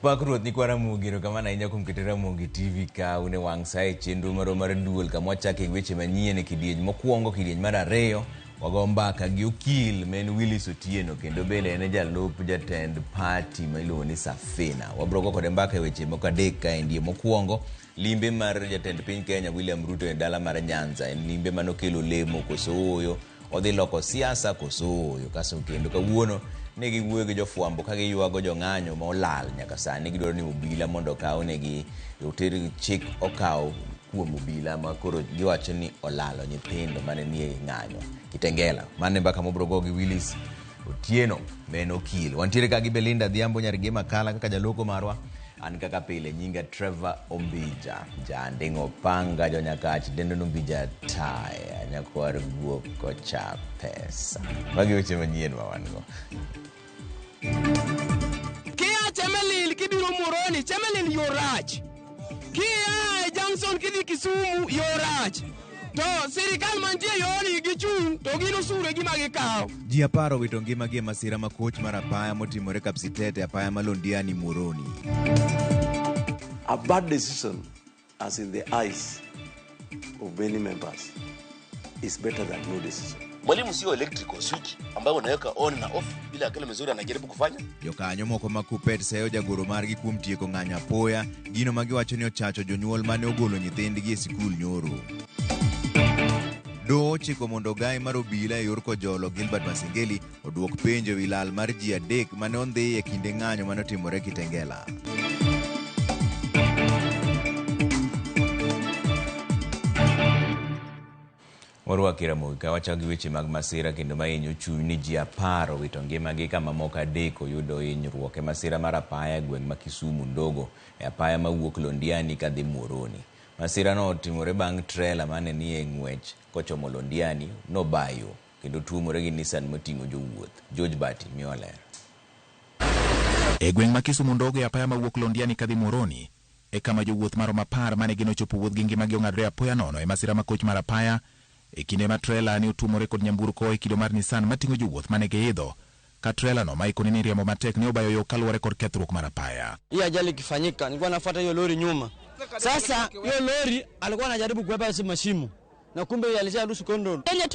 Opak ruoth nyikwa Ramogi, erokamano ahinya kuom keto Ramogi TV ka un e wang' sa e chenro marwa mar duol kama wachake gi weche manyien e kidieny mokwongo, kidieny mar ariyo wago mbaka gi okil ma en Willis Otieno kendo bende en e jalup jatend party ma iluongo ni Safina. Wabro go kode mbaka e weche moko adek kaendi. Mokwongo, limbe mar jatend piny Kenya William Ruto e dala mar Nyanza en limbe manokelo lemo koso ooyo, odhi loko siasa koso ooyo. Kaso kendo kawuono ne giwuoyo gi jofwambo ka giywago jong'anyo ma olal nyaka sani gidwaro ni obila mondo okaw negi oter chik okaw kuom obila ma koro giwacho ni olalo nyithindo mane nie ng'anyo Kitengela. Mano e mbaka mobro go gi Willis Otieno ma en okil. Wantiere ka gi Belinda Adhiambo nyar Gema Kala kaka jaloko marwa. An kaka pile nyinga Trevor Ombija, janding'o panga jonyakach dendo Ombija taya nyakwar guok kocha pesa. Magi weche manyien ma wan go. Kia Chemelil kibiro Muhoroni, Chemelil yo rach. Kia e Junction kidhi Kisumu yo rach. To sirikal mantie yoni gichung' to gin osuru e gima gikawo. Ji 10 owito ngimagi e masira ma koch mar apaya motimore Kapsitete apaya ma Londiani Muhoroni. A bad decision, as in the eyes of many members, is better than no decision. Mwalimu sio electrical switch ambayo unaweka on na off bila akili mzuri anajaribu kufanya. Jokanyo moko mag Kuppet seyo jagoro margi kuom tieko ng'anyo apoya, gino ma giwacho ni ochacho jonyuol mane ogolo nyithindgi e sikul nyoro. Doho ochiko mondo ogai mar obila e yor Kojolo Gilbert Masengeli oduok penjo ewi lal mar ji 3 mane ondhi e kinde ng'anyo mane otimore Kitengela. Warwaki Ramogi ka wachako gi weche mag masira kendo mahinyo chuny ni ji 10 owito ngimagi ka mamoko 3 oyudo hinyruok e masira mar apaya e gweng' ma Kisumu Ndogo e apaya mawuok Londiani kadhi Muhoroni. Masirano otimore bang' trela mane nie ng'wech kochomo Londiani nobayo kendo tuomore gi Nissan moting'o jowuoth. George Bati miwa ler. E gweng' ma Kisumu Ndogo e apaya mawuok Londiani kadhi Muhoroni e kama jowuoth maromo 10 mane gin ochopo wuodh gi ngimagi ong'adore apoya nono e masira ma koch mar apaya e kinde ma trela ne otuomore kod nyamburko e kido mar Nissan mating'o jowuoth mane giidho ka trela no ma ikoni ni riembo matek ne obayo yo kaluwore kod kethruok mar apaya. Hii ajali ikifanyika nilikuwa nafuata hiyo lori nyuma. Sasa hiyo lori alikuwa anajaribu kuepa hizo mashimo na kumbe alisha lose control. Yenye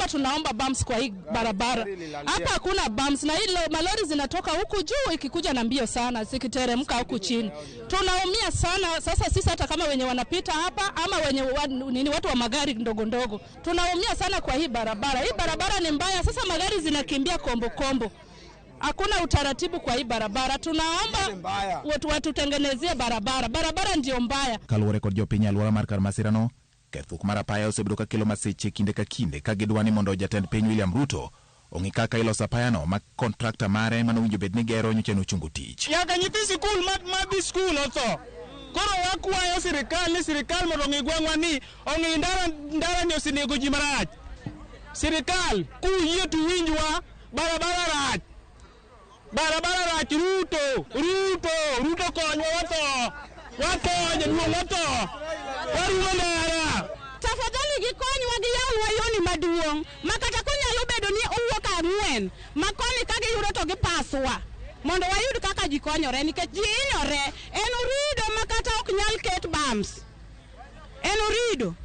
tunaomba bumps kwa hii barabara. Hapa hakuna bumps na hii malori zinatoka huku juu ikikuja na mbio sana zikiteremka huku chini. Tunaumia sana sasa sisi hata kama wenye wanapita hapa ama wenye nini watu wa magari ndogo ndogo. Tunaumia sana kwa hii barabara. Hii barabara ni mbaya sasa magari zinakimbia kombo kombo. Hakuna utaratibu kwa hii barabara. Tunaomba watu watutengenezie barabara. Barabara ndio mbaya. Kaluwore kod jopiny alwora mar kar masirano, kethruok mar apaya osebedo ka kelo masiche kinde ka kinde ka gidwa ni mondo jatend piny William Ruto ong'i kaka iloso apayano ma kontrakta mare manowinjo bed ni gero nyocha nochungo tich. Nyaka nyithi sikul ma dhi skul otho. Koro wakwayo sirikal ni sirikal mondo ong'i gweng'wa ni ong'i ndara ni osenego ji marach. Sirikal kuyie to winjwa, barabara rach. Barabara rach. Ruto, Ruto, Ruto konywa watho. Watho jaduong' watho. Warumo ndara. Tafadhali gikonywa giyawnwa yoni maduong' ma kata konyalo bedo ni owuok 4 ma koni ka giyudo to gipaswa mondo wayud kaka ji konyore nikech ji hinyore. En orido ma kata ok nyal ket bumps. En orido.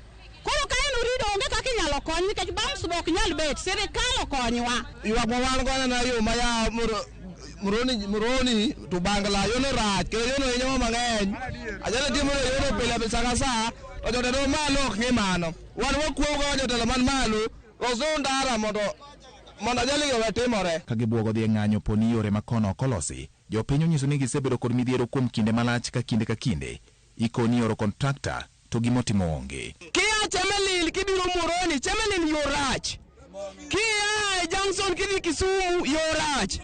Koro ka en orido onge kaka inyalo kony nikech bumps be ok nyal bet. Sirikal okonywa. Ywak ma wan godo na yo ma ya Muhoroni to Bangla yono rach kendo yono hinyowa mang'eny. Ajali timore yono pile sa ka sa to jotelo malo ok ng'i mano. Wan wakuogo jotelo man malo loso ndara mondo ajali go timore. Ka gibuogo dhi e ng'anyo po ni yore ma kono ok olosi, jopiny onyiso ni gisebedo kod midhiero kuom kinde malach ka kinde ka kinde ikoni oro kontrakta to gimotimo onge. Kia Chemelil kibiro Muhoroni, Chemelil yo rach. Kia e Junction kidhi Kisumu yo rach.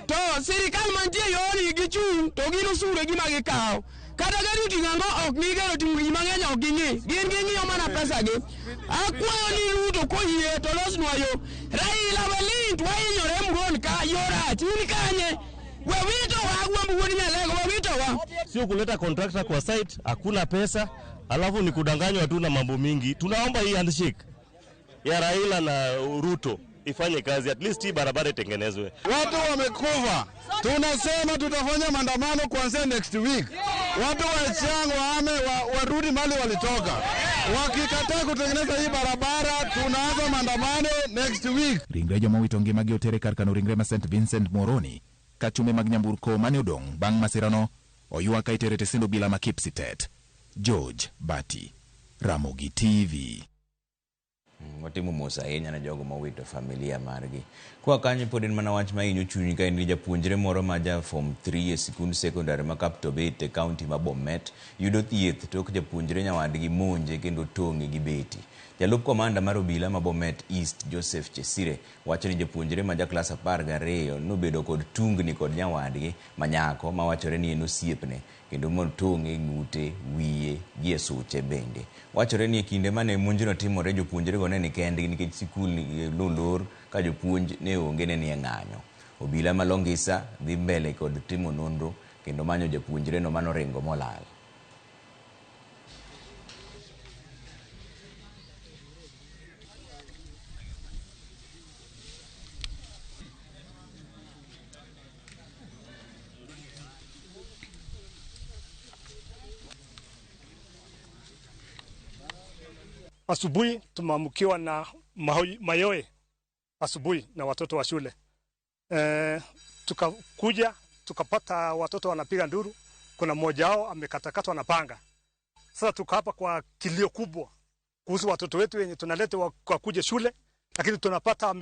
To sirikal mantie yoni gichung' to gin osuru e gima gikawo. Kata gari oting'o ang'o ok ng'i gari oting'o ji mang'eny ok ging'i. Gin ging'iyo mana pesa gi. Akwayo ni Ruto koyie to losnwa yo. Raila Walint wahinyore Muhoroni ka yo rach. In kanye? Wawito wa agwambo wuod Nyalego, wawito wa. Sio kuleta contractor kwa site, hakuna pesa, alafu ni kudanganywa tu na mambo mingi. Tunaomba hii handshake ya Raila na Ruto. ifanye kazi, at least hii barabara itengenezwe. Watu wamekufa, tunasema tutafanya maandamano kuanzia next week. Watu wa Chiang waame warudi mali walitoka. Wakikataa kutengeneza hii barabara, tunaanza maandamano next week. Ringre joma owito ngimagi otere kar kano ringre ma St Vincent Muhoroni ka chume mag nyamburko mane odong' bang' masirano oywa ka itere tesend obila ma Kipsitet. George Bati, Ramogi TV. Watimo mos ahinya ne jogo mowito familia margi. Kwa kanyo pod en mana wach mahinyo chuny ka en gi japuonjre moro ma ja form 3 e sikund sekondari ma Kaptobet e kaunti ma Bomet yudo thieth tok japuonjre nyawadgi monje kendo tong'e gi beti. Jalup komanda mar obila ma Bomet East Joseph Chesire wacho ni japuonjre ma ja klas 12 nobedo kod tungni kod nyawadgi ma nyako mawachore ni en osiepne kendo motong'e ng'ute, wiye gi e suche bende. Wachore ni e kinde mane monjno timore jopuonjrego ne ni kendgi nikech sikul nolor ka jopuonj ne onge ne nie ng'anyo. Obila ma Longisa dhi mbele kod timo nonro kendo manyo japuonjreno manoringo molal. Asubuhi tumeamkiwa na mayowe asubuhi na watoto wa shule. Tukakuja tukapata watoto wanapiga nduru, kuna mmoja wao amekatakatwa na panga. Sasa tuko hapa kwa kilio kubwa kuhusu watoto wetu wenye tunaleta kwa kuja shule, lakini tunapata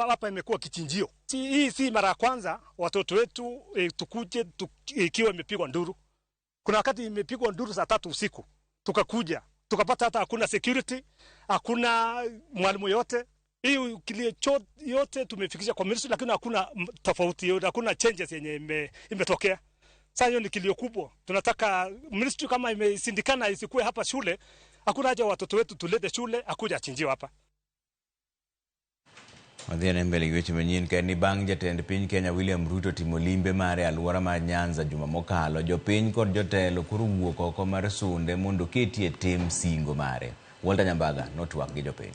hapa imekuwa kichinjio. Hii si mara ya kwanza watoto wetu tukuje ikiwa imepigwa nduru. Kuna wakati imepigwa nduru saa 3 usiku, tukakuja tukapata hata hakuna security, hakuna mwalimu yote. Hii kilio yote tumefikisha kwa ministry, lakini hakuna tofauti, hakuna changes yenye imetokea. Sasa hiyo ni kilio kubwa. Tunataka ministry kama imesindikana isikue hapa shule, hakuna haja watoto wetu tulete shule akuja achinjiwe hapa. Wadhi mbele gi weche manyien ka ni bang' jatend piny Kenya William Ruto timo limbe mare alwora mar Nyanza juma mokalo, jopiny kod jotelo koro wuok oko mar sunde mondo ketie tim singo mare. Walter Nyambaga notwak gi jopiny.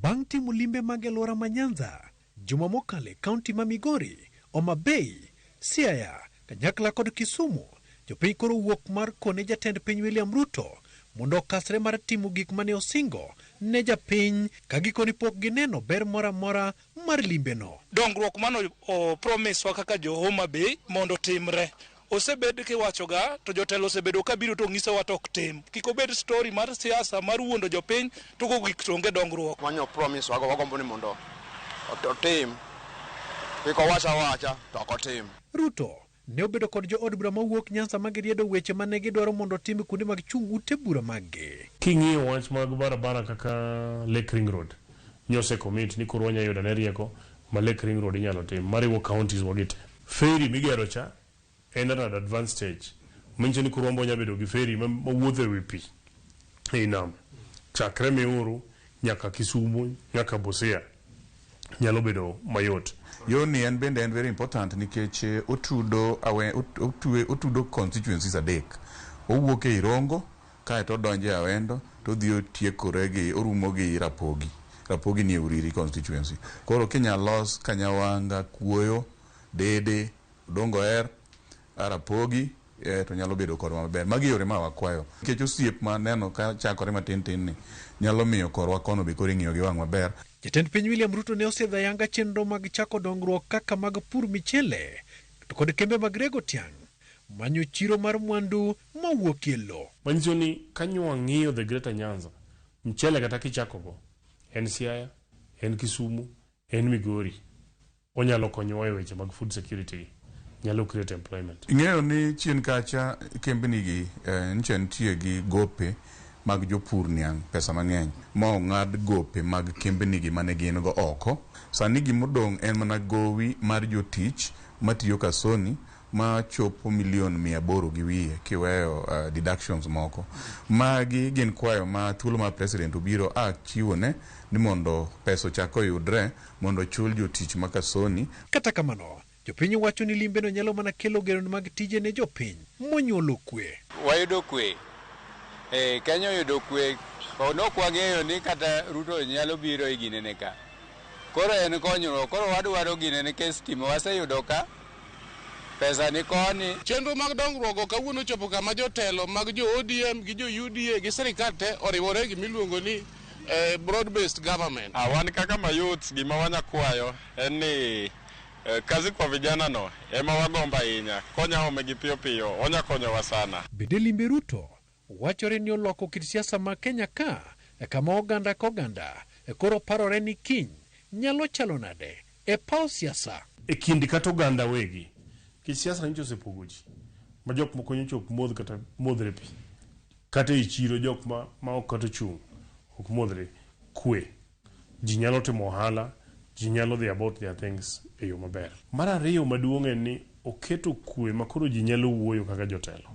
Bang' timo limbe mag alwora ma Nyanza juma mokalo e kaunti ma Migori, Homa Bay, Siaya, kanyakla kod Kisumu, jopiny koro wuok mar kone jatend piny William Ruto mondo okasre mar timo gik mane osingo ne japiny ka gikoni pok gineno ber moro amora mar limbeno. Dongruok mano o promise wa kaka jo Homa Bay mondo timre. Osebed kiwachoga to jotelo osebedo kabiro to nyisowa to ok tim. Kik obed story mar siasa mar wuondo jopiny to gik to onge dongruok. Manyo promise wago wagombo ni mondo otim. Kik owach awacha to ok otim. Ruto ne obedo kod jood bura mawuok Nyanza magiriedo weche mane gidwaro mondo otim kuonde mag chung' ute bura maggi. King'iyo wach mag barabara kaka Lake Ring Road, nyose commit ni koro wanyalo yudo ne rieko ma Lake Ring Road inyalo tim mariwo counties wagi te. Ferry migero cha en at an advanced stage. Manyiso ni koro wambo nyalo bedo gi ferry mawuotho ewi pi ei nam chakre Miuru nyaka Kisumu nyaka Busia nyalo bedo mayot. Yoni en bende en very important nikech otudo otudo constituencies adek. Owuok e Irongo kaeto odonjo e Awendo to odhi otiekore gi orumo gi Rapogi. Rapogi ni e Uriri constituency. Koro kinyalo los Kanyawanga, Kuoyo, Dede, Odongo Er, Rapogi to nyalo bedo korwa maber. Magi yore ma wakwayo. Nikech osiep ma neno ka chakore matin tin ni nyalo miyo korwa kono be koro ing'iyo gi wang' maber. Jatend piny William Ruto ne osidho ayanga chenro mag chako dongruok kaka mag pur michele to kod kembe mag rego tiang' manyo chiro mar mwandu mawuok e lowo. Manyiso ni kanyo wang'iyo the Greater Nyanza, mchele kata kichakogo en Siaya, en Kisumu, en Migori, onyalo konyowa e weche mag food security, nyalo create employment. Ing'eyo ni chien kacha kembni gi nche nitie gi gope mag jopur niang' pesa mang'eny ma ong'ad gope mag kembni gi mane gin go oko. Sani gimodong' en mana gowi mar jotich matiyo Kasoni ma chopo milion 800 gi wiye kiweyo deductions moko. Magi gin kwayo ma thuolo mar president obiro a chiwone ni mondo pesa ochak oyudre mondo ochul jotich ma Kasoni. Kata kamano, jopiny wacho ni limbeno nyalo mana kelo geno mag tije ne jopiny monyuolo kwe. Wayudo kwe. Kenya oyudo kwe. Nok wang'eyo ni kata Ruto nyalo biro e ginene ka. Koro en konyruok, koro wadwaro gine nikech stima waseyudo ka, pesa ni koni. Chenro mag dongruok go kawuono ochopo kama jotelo mag jo ODM gi jo UDA gi sirikal te oriwore gi miluongo ni broad based government. Wan kaka mayouth gima wanya kwayo en ni kazi kwa vijana no ema wagombo ahinya konya ome gi piyo piyo onya konyowa sana. Bende limbe Ruto wachore ni oloko kit siasa ma Kenya ka kama oganda ka oganda koro parore ni kiny nyalo chalo nade e paw siasa. E kind kata oganda wegi, nikech siasa nyocha osepogo ji ma jok moko nyocha ok modh kata modhre pi, kata e chiro jok ma ok kata ochung' ok modhre kwe. Ji nyalo timo ohala, ji nyalo dhi about their things e yo maber. Mar ariyo maduong' en ni oketo kwe ma koro ji nyalo wuoyo kaka jotelo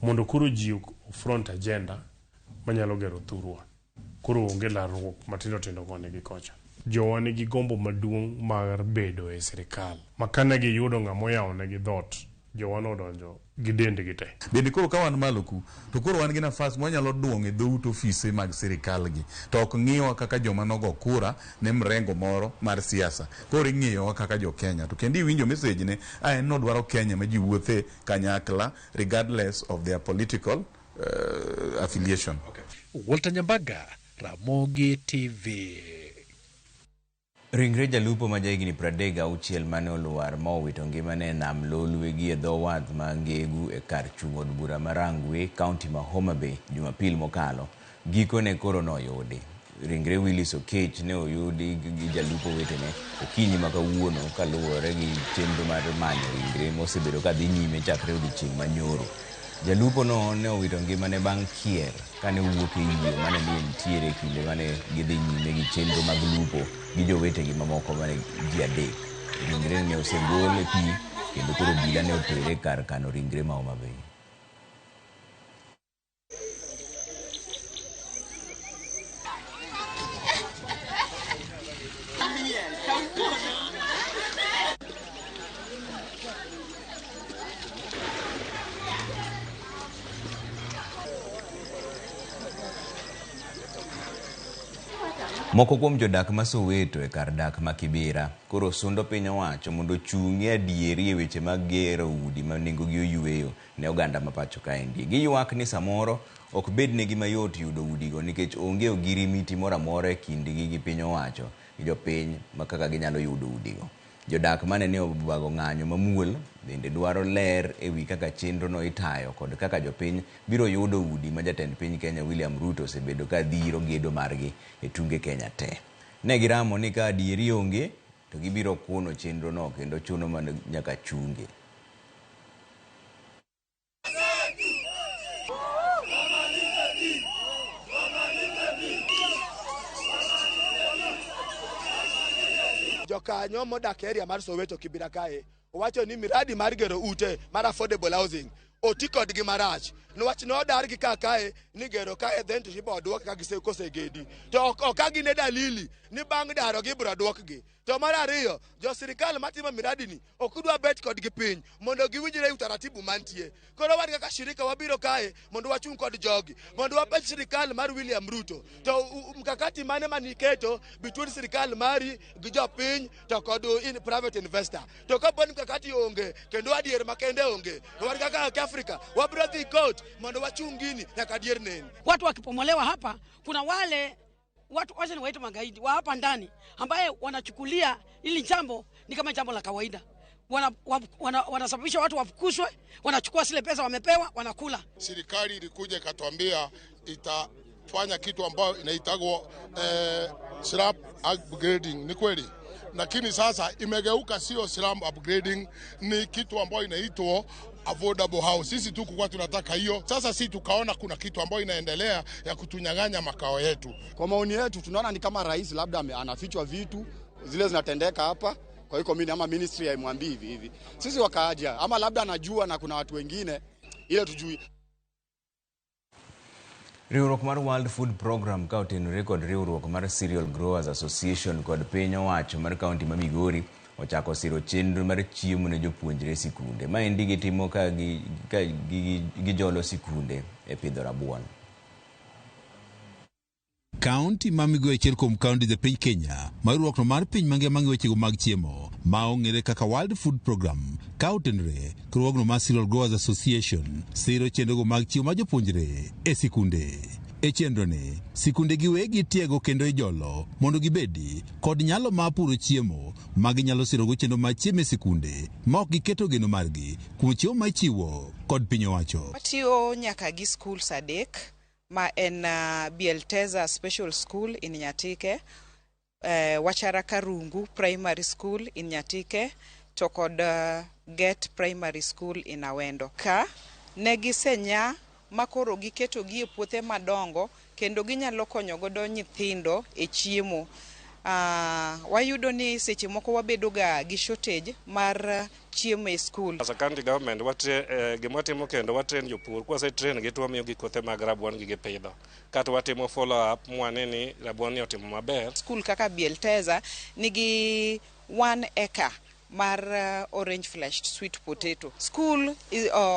mondo koro ji front agenda manyalo gero thurwa. Koro onge larruok matindo tindo koni gi kocha. Jowa nigi gombo maduong' mar bedo e sirikal ma kane giyudo ng'ama oyawonegi dhoot, jowa nodonjo gi dendgi te. Bende koro ka wan malo ku, to koro wan gi nafas mwanyalo duong'o e dhout ofise mag sirikal gi, to ok ng'iwa kaka joma nogo kura ne mrengo moro mar siasa. Koro ing'iyowa kaka jo Kenya. To kendo iwinjo message ne, en nodwaro Kenya ma ji wuothe kanyakla regardless of their political affiliation. Okay. Walter Nyambaga, Ramogi TV. Ringre jalupo ma jahigni 36 mane olwar ma owito ngimane e nam Lolwe gi e dho wath ma Ngegu e kar chung' od bura ma Rangwe, kaunti ma Homa Bay, Jumapil mokalo, gikone koro noyudi. Ringre Willis Okech ne oyudi gi jalupo wetene okinyi ma kawuono kaluwore gi chenro mar manyo ringre mosebedo ka dhi nyime chakre odiechieng' manyoro. Jalupo no ne owito ngimane bang' kier kane owuok e yie mane ni nitiere kinde mane gidhi nyime gi chenro mag lupo gi jowetegi mamoko mane ji adek. Ringre ne osegol e pi kendo koro obila ne otere kar kano ringre ma Homa Bay. Moko kuom jodak ma Soweto e kar dak ma Kibera koro sundo piny owacho mondo ochung'ie adieri e weche mag gero udi ma nengogi oyueyo ne oganda ma pacho kaendi. Giywak ni samoro ok bednegi mayot yudo udigo nikech onge ogirimiti moro amora e kindgi gi piny owacho gi jopiny ma kaka ginyalo yudo udigo. Jodak mane ni obago ng'anyo mamuol bende dwaro ler e wi kaka chenrono itayo kod kaka jopiny biro yudo udi ma jatend piny Kenya William Ruto osebedo ka dhiro gedo margi e tunge Kenya te. Ne giramo ni ka adieri onge to gibiro kuno chenrono kendo chuno mana nyaka chunge. Jokanyo modak e area mar Soweto Kibera kae owacho ni miradi mar gero ute mar affordable housing oti kodgi marach niwach nodargi ka kae ni gero kae then to ibo duok ka gise kosegedi to ok gine dalili ni bang' darogi ibiro duokgi. To mar ariyo, jo sirikal matimo miradi ni ok dwa bet kodgi piny mondo giwinjre utaratibu mantie. Koro wan kaka shirika wabiro kae mondo wachung' kod jogi mondo wapenj sirikal mar William Ruto to mkakati mane maniketo between sirikal mari gi jopiny to kod in private investor. To kapo ni mkakati onge kendo adier makende onge, to wan kaka Afrika wabiro dhi court mondo wachung' gini nyaka adier neni. Watu wakipomolewa hapa, kuna wale watu wacha ni waite magaidi wa hapa ndani ambaye wanachukulia hili jambo ni kama jambo la kawaida. Wanasababisha watu wafukushwe, wanachukua zile pesa wamepewa, wanakula. Serikali ilikuja ikatuambia itafanya kitu ambayo inaitagwa slum upgrading, ni kweli. Lakini sasa imegeuka, sio slum upgrading, ni kitu ambayo inaitwa affordable house. Sisi tu kwa tunataka hiyo. Sasa si tukaona kuna kitu ambayo inaendelea ya kutunyang'anya makao yetu. Kwa maoni yetu tunaona ni kama rais labda anafichwa vitu zile zinatendeka hapa. Kwa hiyo mimi ama ministry haimwambii hivi hivi. Sisi wakaaja ama labda anajua na kuna watu wengine ile tujui. Riwruok mar World Food Program ka otenore kod riwruok mar Cereal Growers Association kod piny owacho mar kaunti ma Migori ochako siro chenro mar chiemo ne jopuonjre sikunde. Maendi gitimo ka gijolo sikunde e pidho rabuon. Kaunti ma Migori achiel kuom kaunti e piny Kenya ma riwruokno mar piny mangima ng'iyo wechego mag chiemo ma ong'ere kaka World Food Program ka otenore riwruogno mar Cereal Growers Association siro chenrogo mag chiemo ma jopuonjre e sikunde. E chenroni, sikunde giwegi itiego kendo ijolo mondo gibedi kod nyalo mar puro chiemo ma ginyalo sirogo chenro mar chiemo e sikunde ma ok giketo geno margi kuom chiemo ma ichiwo kod piny owacho. Watiyo nyaka gi schools adek ma en Bielteza Special School in Nyatike, Wachara Karungu Primary School in Nyatike, to kod Get Primary School in Awendo. Ka ne gisenya ma koro giketogi e puothe madongo kendo ginyalo konyo godo nyithindo e chiemo. Wayudo ni seche moko wabedo ga gi shortage mar chiemo e skul. As a county government, gima watimo kendo watrain jopur, kwase train gi to wamiyogi kothe mag rabuon gi gipidho. Kata watimo follow up mwane ni rabuon ni otimo maber. Skul kaka Bielteza nigi 1 acre mar orange fleshed sweet potato. Skul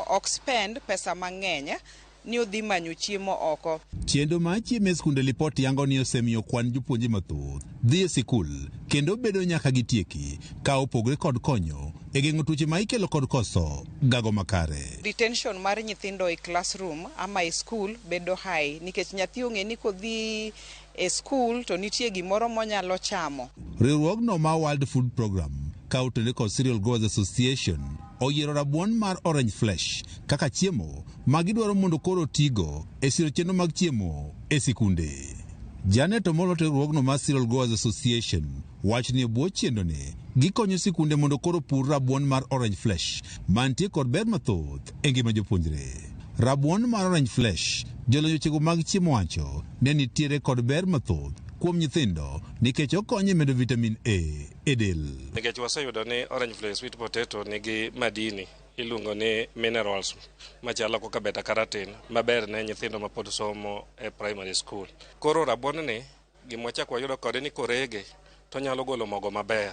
ok spend pesa mang'eny ni odhi manyo chiemo oko. Chenro mar chiemo e skunde lipot yango ni osemiyo kwan jopuonje mathoth dhi e sikul kendo bedo nyaka gitieki ka opogre kod konyo e geng'o tuoche ma ikelo kod koso gago makare. Retention mar nyithindo e classroom ama e school bedo high nikech nyathi ong'e ni kodhi e school to nitie gimoro monyalo chamo. Riwruogno mar World Food Program ka otenore kod Cereal Growers Association oyiero rabuon mar orange flesh kaka chiemo ma gidwaro mondo koro tigo e siro chenro mag chiemo e sikunde. Janet Omolo to riwruogno mar Cereal Growers Association wacho ni e bwo chenroni gikonyo sikunde mondo koro pur rabuon mar orange flesh mantie kod ber mathoth e ngima jopuonjre. Rabuon mar orange flesh jolony wechego mag chiemo wacho ne nitiere kod ber mathoth kuom nyithindo nikech okonyo e medo vitamin A e del. Nikech waseyudo ni orange flesh sweet potato nigi madini iluongo ni minerals machalo kaka beta carotene maber ne nyithindo mapod somo e primary school. Koro rabuon ni gima wachako wayudo kode ni korege to onyalo golo mogo maber.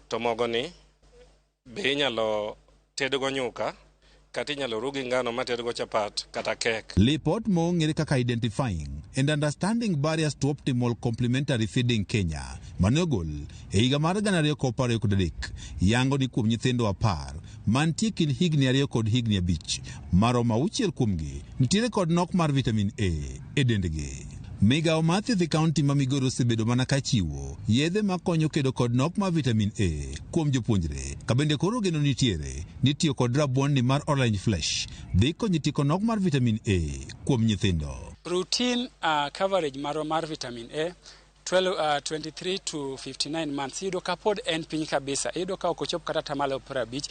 To mogo ni be inyalo tedgo nyuka kata inyalo ru gi ngano matedgo chapat kata kek. Lipot mong'ere kaka Identifying and Understanding Barriers to Optimal Complementary Feeding Kenya mane ogol e higa mar 2023 yango ni kuom nyithindo 10 mantie kind higni 2 kod higni 5 maromo 6 kuomgi nitiere kod nok mar vitamin A e dendgi. Migawo mar thieth e kaunti ma Migori osebedo mana ka chiwo yedhe makonyo kedo kod nok mar vitamin A kuom jopuonjre ka bende koro geno nitiere ni tiyo kod rabuon ni mar orange flesh dhi konyo tieko nok mar vitamin A kuom nyithindo. Routine coverage marwa mar vitamin A 23 to 59 months iyudo ka pod en piny kabisa, iyudo ka ok ochop kata 50%.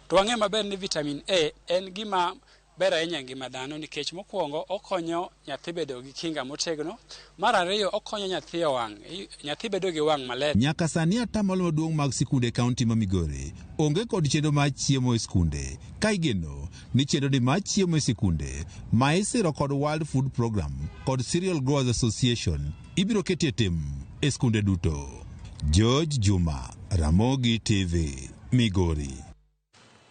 To wang'eyo maber ni vitamin A en gima ber ahinya e ngima dhano nikech mokwongo okonyo nyathi bedo gi kinga motegno, mar ariyo okonyo nyathi e wang', nyathi bedo gi wang' maler. Nyaka sani atamalo maduong' mag sikunde e kaunti ma Migori onge kod chenro mar chiemo e skunde ka igeno ni chenro ni mar chiemo e sikunde ma isiro kod World Food Program kod Cereal Growers Association ibiro ketie tim e skunde duto. George Juma, Ramogi TV, Migori.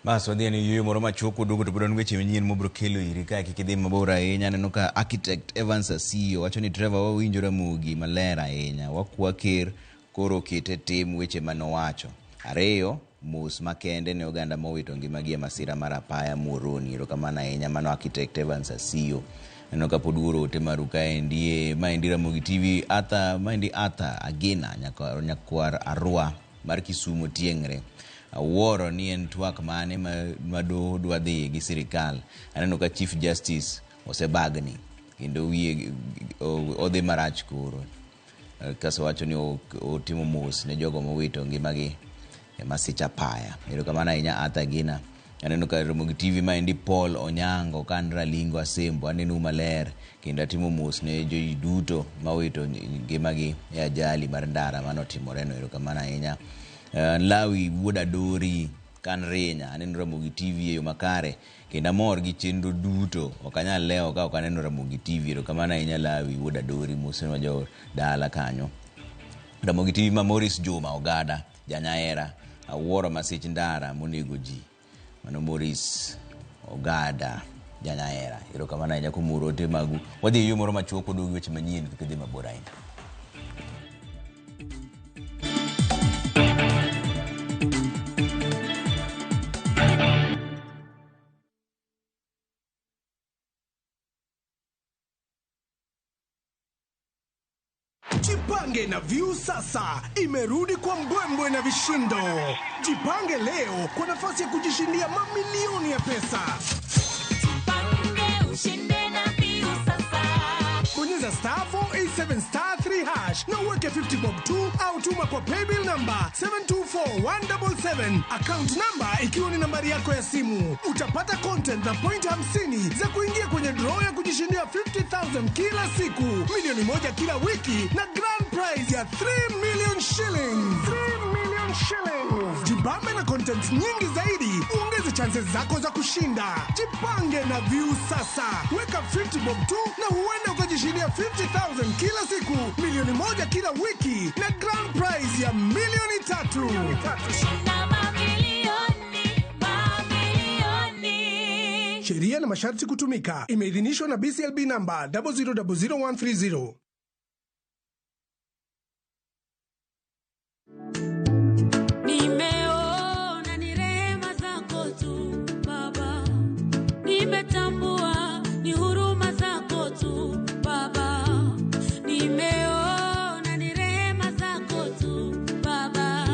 Bas wadhi e yueyo moro machuok waduogo to pod wan weche manyien mobiro kelo iri kae kik idhi mabor ahinya. Aneno ka architect Evans Asiyo wacho ni Trevor wawinjo Ramogi maler ahinya. Wakwa ker koro okete tim weche manowacho. 2, mos makende ne oganda mowito ngimagi e masira mar apaya Muhoroni. Erokamano ahinya mano architect Evans Asiyo. Aneno ka pod uoro ote maru kaendi. Maendi Ramogi TV Arthur, maendi Arthur Agina nyakwar Arua mar Kisumu Tieng're. Awuoro ni en twak mane ma doho dwa dhi gi sirikal. Aneno ka Chief Justice osebagni kendo wiye odhi marach koro. Kaso wacho ni otimo mos ne jogo mowito ngimagi e masich apaya. Erokamano ahinya Arthur Gina. Aneno ka Ramogi TV maendi Paul Onyango kan Ralingo Asembo aneno maler kendo atimo mos ne ji duto mowito ngimagi e ajali mar ndara manotimoreno. Erokamano ahinya. Lawi wuod Adori kan Rinya aneno Ramogi TV e yo makare kendo amor gi chenro duto ok anyal lewo ka ok aneno Ramogi TV. Erokamano ahinya Lawi wuod Adori mosnwa jo dala kanyo. Ramogi TV ma Maurice Juma Ogada janyaera awuoro masich ndara monego ji. Mano Maurice Ogada janyaera. Erokamano ahinya kuom oro ote magu. Wadhi e yo moro machuok waduogo gi weche manyien kik idhi mabor ahinya. Jipange na Viusasa imerudi kwa mbwembwe na vishindo. Jipange leo kwa nafasi ya kujishindia mamilioni ya pesa. Ushinde na Viusasa. Bonyeza star 487 star 3 hash na uweke 50 bob tu au tuma kwa paybill number 724177, account number ikiwa ni nambari yako ya simu. Utapata content na point 50 za kuingia kwenye draw ya kujishindia 50,000 kila siku, 1 milioni kila wiki na grand prize ya 3 million shillings. 3 million shillings. Jibambe na content nyingi zaidi, uongeze chances zako za kushinda. Jipange na Viusasa, weka 50 bob tu na huenda ukajishindia 50,000 kila siku, 1 milioni kila wiki na grand prize ya 3 milioni. Shinda mamilioni, mamilioni. Sheria na masharti kutumika. Imeidhinishwa na BCLB namba 0000130. Nimeona ni rehema zako tu Baba, nimetambua ni huruma zako tu Baba, nimeona ni rehema zako tu Baba,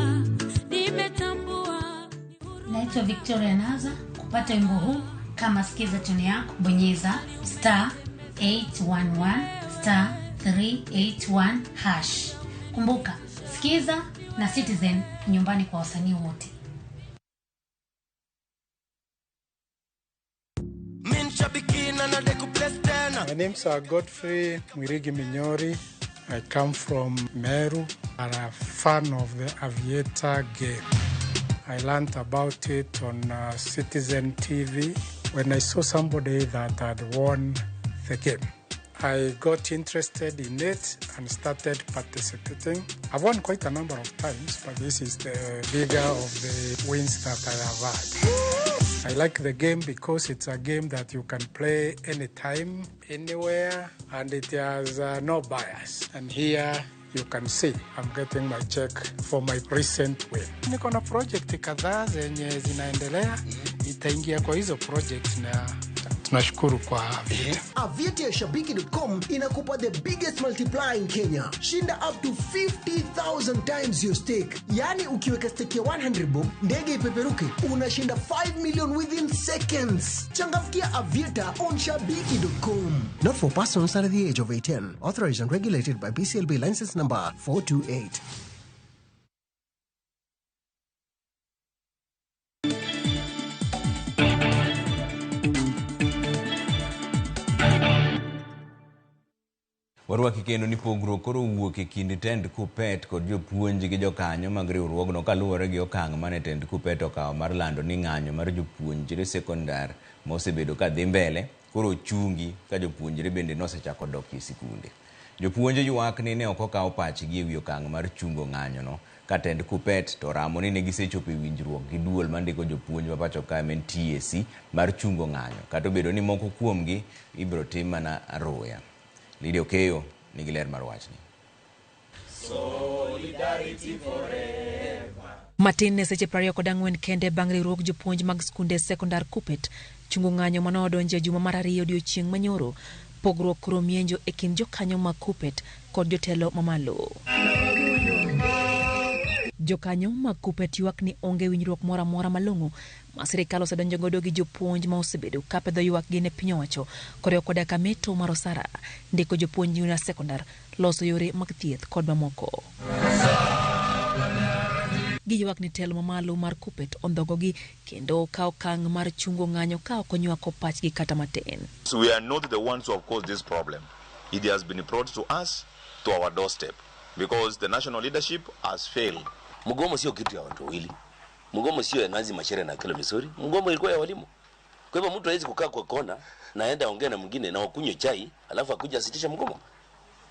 nimetambua. Naitwa Victoria Naza. Kupata wimbo huu kama skiza tune yako, bonyeza star 811 star 381 hash. Kumbuka, Skiza na Citizen nyumbani kwa wasanii wote. My name's Godfrey Mwirigi Minyori. I come from Meru. I'm a fan of the Aviator game. I learned about it on Citizen TV when I saw somebody that had won the game. I got interested in it and started participating. I've won quite a number of times, but this is the bigger of the wins that I have had. I like the game because it's a game that you can play anytime, anywhere, and it has no bias. And here you can see I'm getting my check for my recent win. Niko na project kadhaa zenye zinaendelea, nitaingia kwa hizo project na tunashukuru kwa Aviator. Aviator ya Shabiki.com inakupa the biggest multiplier in Kenya. Shinda up to 50,000 times your stake. Yaani ukiweka stake ya 100 bob, ndege ipeperuke, unashinda 5 million within seconds. Changamkia Aviator on Shabiki.com. Not for persons under the age of 18. Authorized and regulated by BCLB license number 428. Warwaki kendo ni pogruok koro owuok e kind tend Kuppet kod jopuonj gi jokanyo mag riwruogno kaluwore gi okang' mane tend Kuppet okawo mar lando ni ng'anyo mar jopuonjre sekondar ma osebedo ka dhi mbele koro ochungi ka jopuonjre bende nosechako dok e sikunde. Jopuonj ywak ni ne ok okaw pachgi ewi okang' mar chungo ng'anyono ka tend Kuppet to oramo ni ne gisechopo e winjruok gi duol mandiko jopuonj ma pacho kae ma en TSC mar chungo ng'anyo kata obedo ni moko kuomgi ibiro tim mana aroya. Lydia Okeyo nigi ler mar wachni. Solidarity forever. Matin ne seche 24 kende bang' riwruog jopuonj mag skunde sekondar Kuppet chungo ng'anyo mane odonjo e juma mar ariyo odiochieng' manyoro, pogruok koro mienjo e kind jokanyo mag Kuppet kod jotelo mamalo. Jokanyo mag Kuppet ywak ni onge winjruok moro amora malong'o ma sirikal osedonjo godo gi jopuonj ma osebedo ka pedho ywakgi ne piny owacho koriwo koda ka meto mar osara, ndiko jopuonj junior sekondar, loso yore mag thieth kod mamoko. Giywak ni telo mamalo mar Kuppet ondhogogi kendo kawo okang' mar chungo ng'anyo ka ok onywako pachgi kata matin. So we are not the ones who have caused this problem. It has been brought to us, to our doorstep, because the national leadership has failed. Mgomo sio kitu ya watu wawili. Mgomo sio ya Nancy Macharia na Akelo Misori. Mgomo ilikuwa ya walimu. Kwa hivyo mtu hawezi kukaa kwa kona na aenda ongea na mwingine na wakunywe chai alafu akuja asitisha mgomo.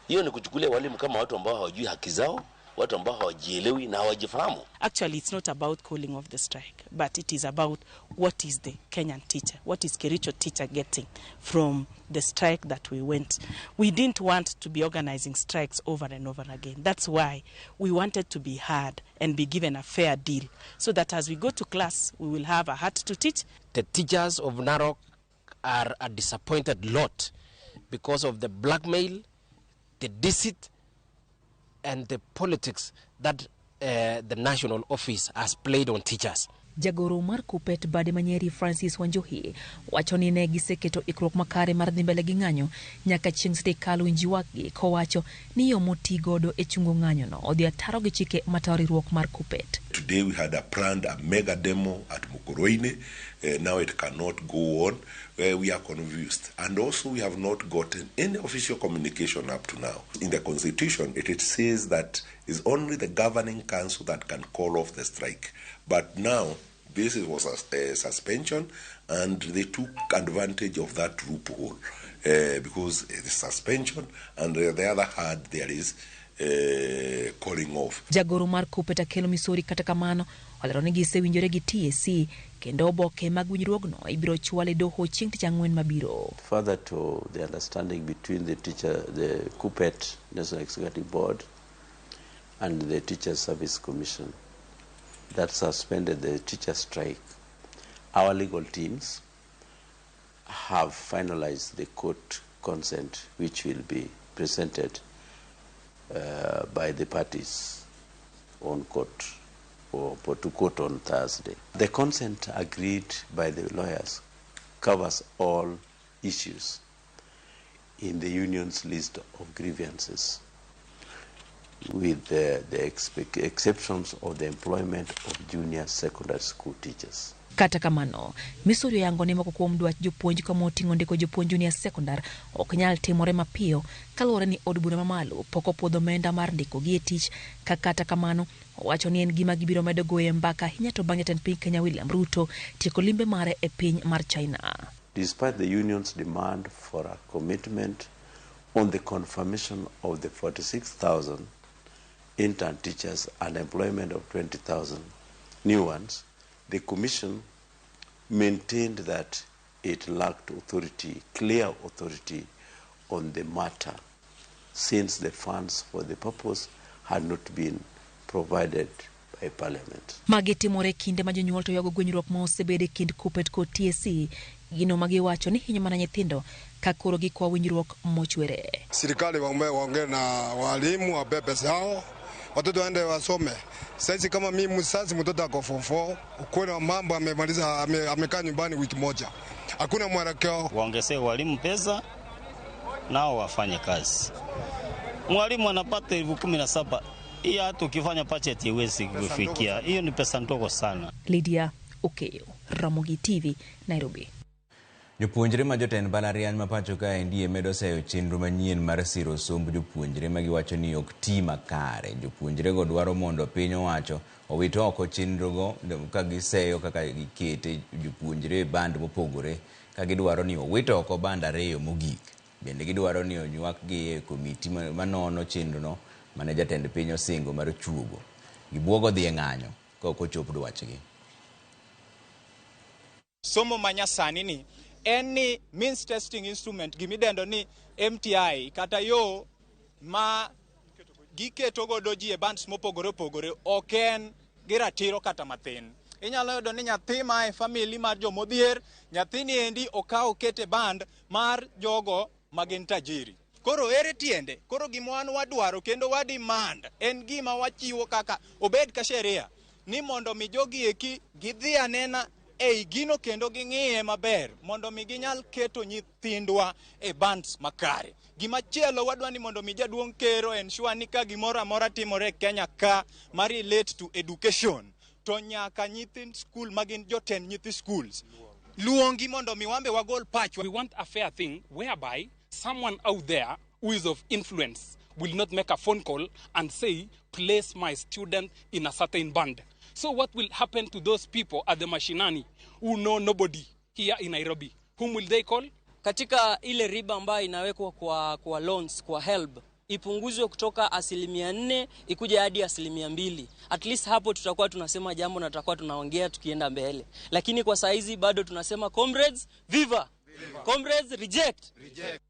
Hiyo ni kuchukulia walimu kama watu ambao hawajui haki zao, watu ambao hawajielewi na hawajifahamu. Actually, it's not about calling off the strike, but it is about what is the Kenyan teacher, what is Kericho teacher getting from the strike that we went. We didn't want to be organizing strikes over and over again. That's why we wanted to be heard and be given a fair deal, so that as we go to class, we will have a heart to teach. The teachers of Narok are a disappointed lot because of the blackmail, the deceit, and the politics that the national office has played on teachers. Jagoro mar Kuppet bade manyeri Francis Wanjohi wacho ni ne giseketo ikruok makare mar dhi mbele gi ng'anyo nyaka chieng' sirikal winj ywakgi kowacho ni yo moti godo e chungo ng'anyono odhi ataro gi chike matayo riwruok mar Kuppet. Today we had a planned a mega demo at Mukurweini. Now it cannot go on. We are confused. And also we have not gotten any official communication up to now. In the constitution, it says that it's only the governing council that can call off the strike. But now, this was a suspension, and they took advantage of that loophole because the suspension, and on the other hand, there is calling off. Jagoro mar Kuppet Akelo Misori kata kamano olero ni gisewinjore gi TSC kendo oboke mag winjruogno ibiro chwal e doho chieng' tich ang'wen mabiro. Further to the understanding between the teacher, the Kuppet National Executive Board and the Teacher Service Commission that suspended the teacher strike, our legal teams have finalized the court consent, which will be presented by the parties on court or to court on Thursday. The consent agreed by the lawyers covers all issues in the union's list of grievances, with the exceptions of the employment of junior secondary school teachers. Kata kamano, Misori oyango ni moko kuom dwach jopuonj kama oting'o ndiko jopuonj junior secondary ok nyal timore mapiyo kaluwore ni od bura mamalo pok opuodho omenda mar ndikogi e tich. Ka kata kamano, owacho ni en gima gibiro medo goye mbaka ahinya to bang' jatend piny Kenya William Ruto tieko limbe mare e piny mar China. Despite the union's demand for a commitment on the confirmation of the 46,000 intern teachers and employment of 20,000 new ones, the commission maintained that it lacked authority, clear authority on the matter, since the funds for the purpose had not been provided by Parliament. Magi timore kinde ma jonyuol to ywago gwenyruok ma osebedo e kind Kuppet kod TSC, gino ma giwacho ni hinyo mana nyithindo ka koro gikwa winjruok mochwere. Serikali waongee na walimu wape pesa yao, watoto waende wasome. Sasa kama mimi mzazi, mtoto ako form 4, ukweli wa mambo amemaliza, amekaa nyumbani wiki moja. Hakuna mwelekeo. Waongezee walimu pesa nao wafanye kazi. Mwalimu anapata 17,000. Hii hata ukifanya budget haiwezi kufikia. Hiyo ni pesa ndogo sana. Lydia Okeyo, Ramogi TV, Nairobi. Jopuonjre ma jotend mbalariany ma pacho kaendi medo seyo chenro manyien mar siro somb jopuonjre ma giwacho ni ok ti makare. Jopuonjrego dwaro mondo piny owacho owit oko chenrogo ka giseyo kaka gikete jopuonjre e band mopogore ka gidwaro ni owit oko band ariyo mogik. Bende gidwaro ni onywakgi e komiti manono chenrono mane jatend piny osingo mar chuogo. Gibuogo dhi e ng'anyo ka ok ochop dwachgi. Somo manyasani ni en ni means testing instrument gimidendo ni MTI kata yo ma giketo godo ji e bands mopogore opogore ok en gi ratiro kata mathin. Inyalo yudo ni nyathi ma e family mar jomodhier, nyathini endi okaw okete band mar jogo magin tajiri. Koro ere tiende? Koro gima wan wadwaro kendo wa demand en gima wachiwo kaka obed ka sheria ni mondo mi jogi eki gidhi anena ei gino kendo ging'iye maber mondo mi ginyal keto nyithindwa e bands makare. Gimachielo wadwa ni mondo mi jaduong' ker ensure ni ka gimoro amora timore e Kenya ka ma relate to education to nyaka nyithind skul magin jotend nyithi schools luongi mondo mi wambe wagol pachwa. We want a fair thing whereby someone out there who is of influence will not make a phone call and say, place my student in a certain band. So what will happen to those people at the mashinani who know nobody here in Nairobi? Whom will they call? Katika ile riba ambayo inawekwa kwa loans, kwa HELB, ipunguzwe kutoka 4% ikuje hadi 2%. At least hapo tutakuwa tunasema jambo na tutakuwa tunaongea tukienda mbele. Lakini kwa saizi bado tunasema comrades, viva! Viva. Comrades, reject! Reject.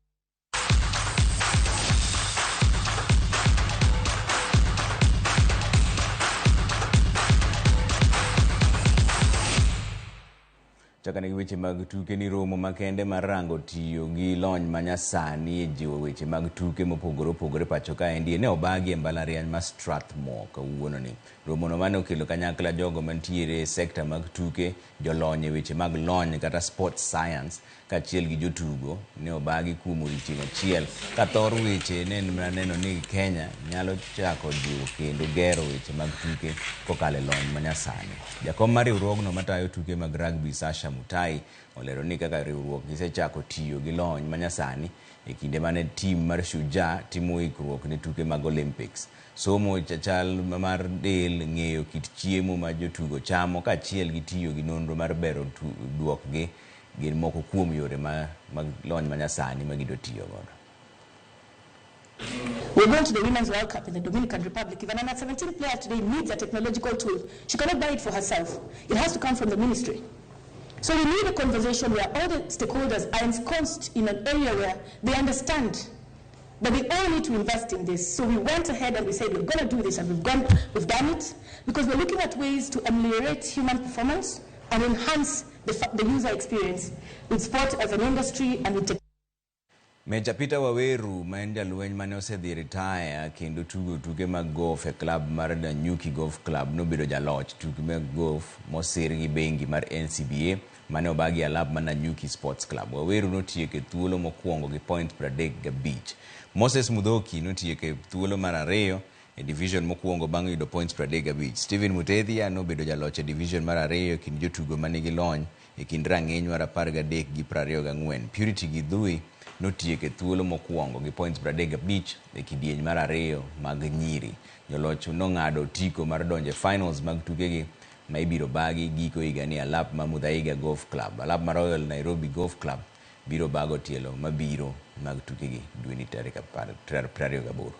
Chakane gi weche mag tuke ni romo makende mar rango tiyo gi lony manyasani e jiwo weche mag tuke mopogore opogore pacho kaendi ne obagi e mbalariany ma Strathmore kawuono ni. Romono mane okelo kanyakla jogo mantiere e sekta mag tuke, jolony e weche mag lony kata sports science kaachiel gi jotugo ne obagi kuom odiochieng' achiel ka thor weche ne en mana neno ni Kenya nyalo chako jiwo kendo gero weche mag tuke kokalo e lony manyasani. Jakom mar riwruogno matayo tuke mag rugby Sasha Mutai olero ni kaka riwruok gisechako tiyo gi lony manyasani e kinde mane tim mar Shujaa timo ikruok ne tuke mag Olympics. Somo chal mar del, ng'eyo kit chiemo ma jotugo chamo kaachiel gi tiyo gi nonro mar bero duokgi gin moko kuom yore mag lony manyasani ma gidwa tiyo godo. We're going to the Women's World Cup in the Dominican Republic. If an under-17 player today needs a technological tool, she cannot buy it for herself. It has to come from the ministry. So we need a conversation where all the stakeholders are ensconced in an area where they understand that we all need to invest in this. So we went ahead and we said we're going to do this, and we've done it, because we're looking at ways to ameliorate human performance and enhance the user experience with sport as an industry and with technology. Meja Peter Waweru ma en jalweny mane osedhi retire kendo tugo tuke mag golf e club mar Nanyuki Golf Club nobedo jaloch tuke mag golf mosir gi bengi mar NCBA mane obagi alap mar Nanyuki Sports Club. Waweru notieko e thuolo mokwongo gi point 35. Moses Mudhoki notieko e thuolo mar ariyo e division mokwongo bang' yudo points 35. Stephen Mutethia nobedo jaloch e division mar ariyo e kind jotugo manigi lony e kind rang'iny mar 13 gi 24. Purity Githui notieko e thuolo mokwongo gi points 35 e kidieny mar ariyo mag nyiri. Joloch nong'ado otiko mar donjo e finals mag tukegi ma ibiro bagi giko higani alap ma Muthaiga Golf Club. Alap ma Royal Nairobi Golf Club biro bago tielo mabiro mag tukegi dweni tarik 28.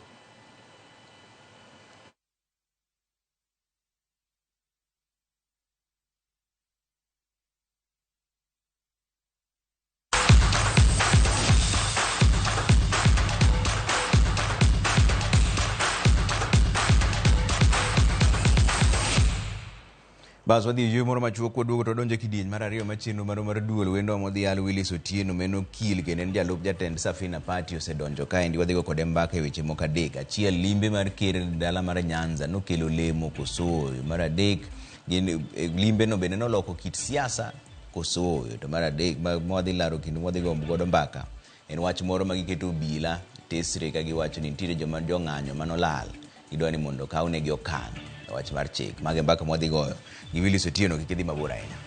Bas wadhi e moro machuok waduogo to wadonjo e kidieny mar ariyo mar chenro marwa mar duol. Wendo modhial Willis Otieno meno okil kendo en jalup jatend Safina Party osedonjo kaendi. Wadhigo kode mbaka e weche moko adek. Achiel, limbe mar ker dala mar Nyanza nokelo lemo koso. Mar adek, limbe no bende noloko kit siasa koso. To mar adek mwadhi laro kendo mwadhi go godo mbaka en wach moro ma giketo obila tesre ka giwacho ni nitiere joma jong'anyo manolal gidwa ni mondo okawnegi okang' e wach mar chik. Mago e mbaka mwadhi goyo gi Willis Otieno, kik idhi mabor ahinya.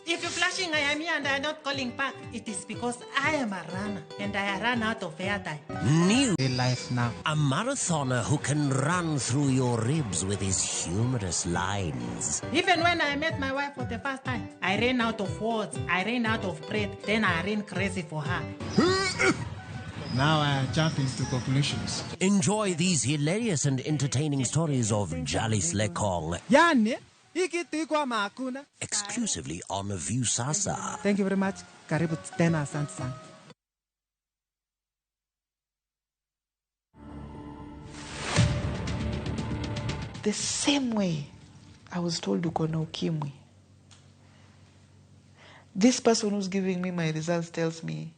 If you're flashing, I am here and I am not calling back. It is because I am a runner and I run out of airtime. New life now. A marathoner who can run through your ribs with his humorous lines. Even when I met my wife for the first time, I ran out of words, I ran out of breath, then I ran crazy for her. Now I am jumping to conclusions. Enjoy these hilarious and entertaining stories of Jalis Lekong. Yani? Exclusively on Viusasa. Thank you very much. Karibu tena, asante sana. The same way I was told uko na ukimwi. This person who's giving me my results tells me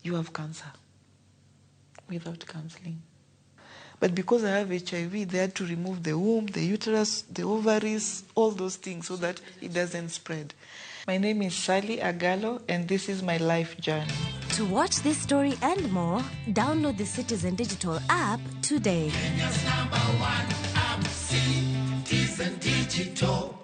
you have cancer without counseling. But because I have HIV, they had to remove the womb, the uterus, the ovaries, all those things so that it doesn't spread. My name is Sally Agalo, and this is my life journey. To watch this story and more, download the Citizen Digital app today. Kenya's number one app, Citizen Digital.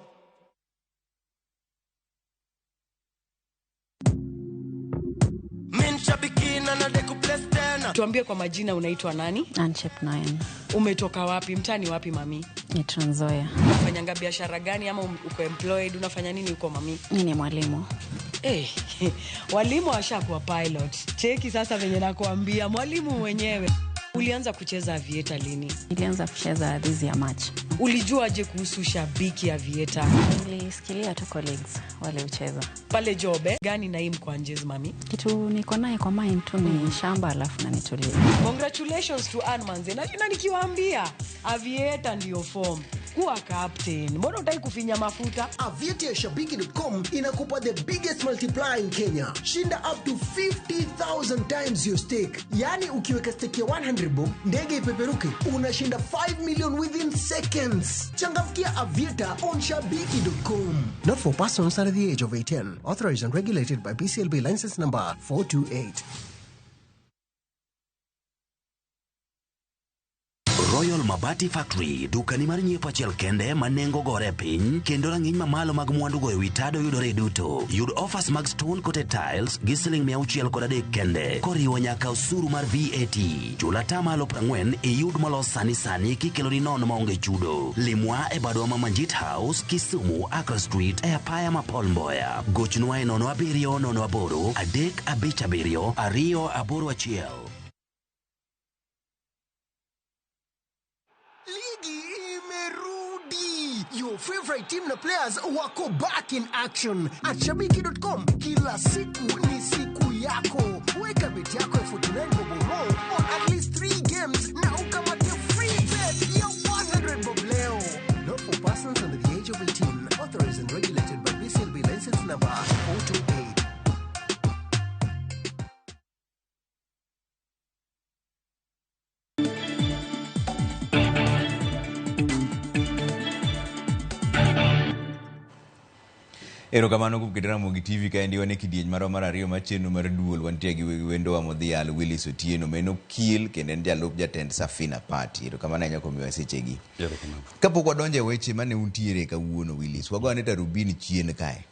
Tuambie kwa majina, unaitwa nani? Anchep 9. Umetoka wapi? Mtani wapi mami? Ni Trans Nzoia. Unafanyanga biashara gani ama uko employed? Unafanya nini huko mami? Mimi ni mwalimu. Walimu washakuwa pilot. Cheki sasa venye nakuambia, mwalimu mwenyewe. Ulianza kucheza aviator lini? Nilianza kucheza this year March. Ulijuaje kuhusu Shabiki Aviator? Nilisikilia tu colleagues wale ucheza pale job gani na hii mkwanjez mami? Kitu niko naye kwa mind tu ni shamba alafu na nitulie. Congratulations to Ann Manze. Na nikiwaambia Aviator ndio form. Kuwa captain. Mbona hutaki kufinya mafuta? Aviator ya Shabiki.com inakupa the biggest multiplier in Kenya. Shinda up to 50,000 times your stake. Yaani ukiweka stake ya 100 bob, ndege ipeperuke, unashinda 5 million within seconds. Changamkia Aviator on Shabiki.com. Not for persons under the age of 18. Authorized and regulated by BCLB license number 428. Royal Mabati Factory, dukani mar nyiepo achiel kende ma nengo gore e piny kendo rang'iny mamalo mag mwandu go ewi tado yudore duto. Yud offers mag stone coated tiles gi siling 603 kende koriwo nyaka osuru mar VAT. Chul atamalo 40 iyud molos sani sani kikeloni nono maonge chudo. Limwa e badwa ma Manjit House, Kisumu, Accra Street e apaya ma Paul Mboya. Gochnwa e 07 08 357 281. Ligi imerudi. Your favorite team na players wako back in action. At Shabiki.com, kila siku ni siku yako. Weka bet yako ya 49 bob or more on at least 3 games na ukamate free bet ya 100 bob leo. Not for persons under the age of 18. Authorized and regulated by BCLB license number 428. Erokamano kuom keto Ramogi TV kaendi wan e kidieny marwa mar ariyo mar chenro mar duol. Wantie gi wendowa modhial Willis Otieno ma en okil kendo en jalup jatend Safina Party. Erokamano ahinya kuom miyowa sechegi. Kapok wadonjo e weche mane untiere kawuono Willis, wago ane tarubini chien kae.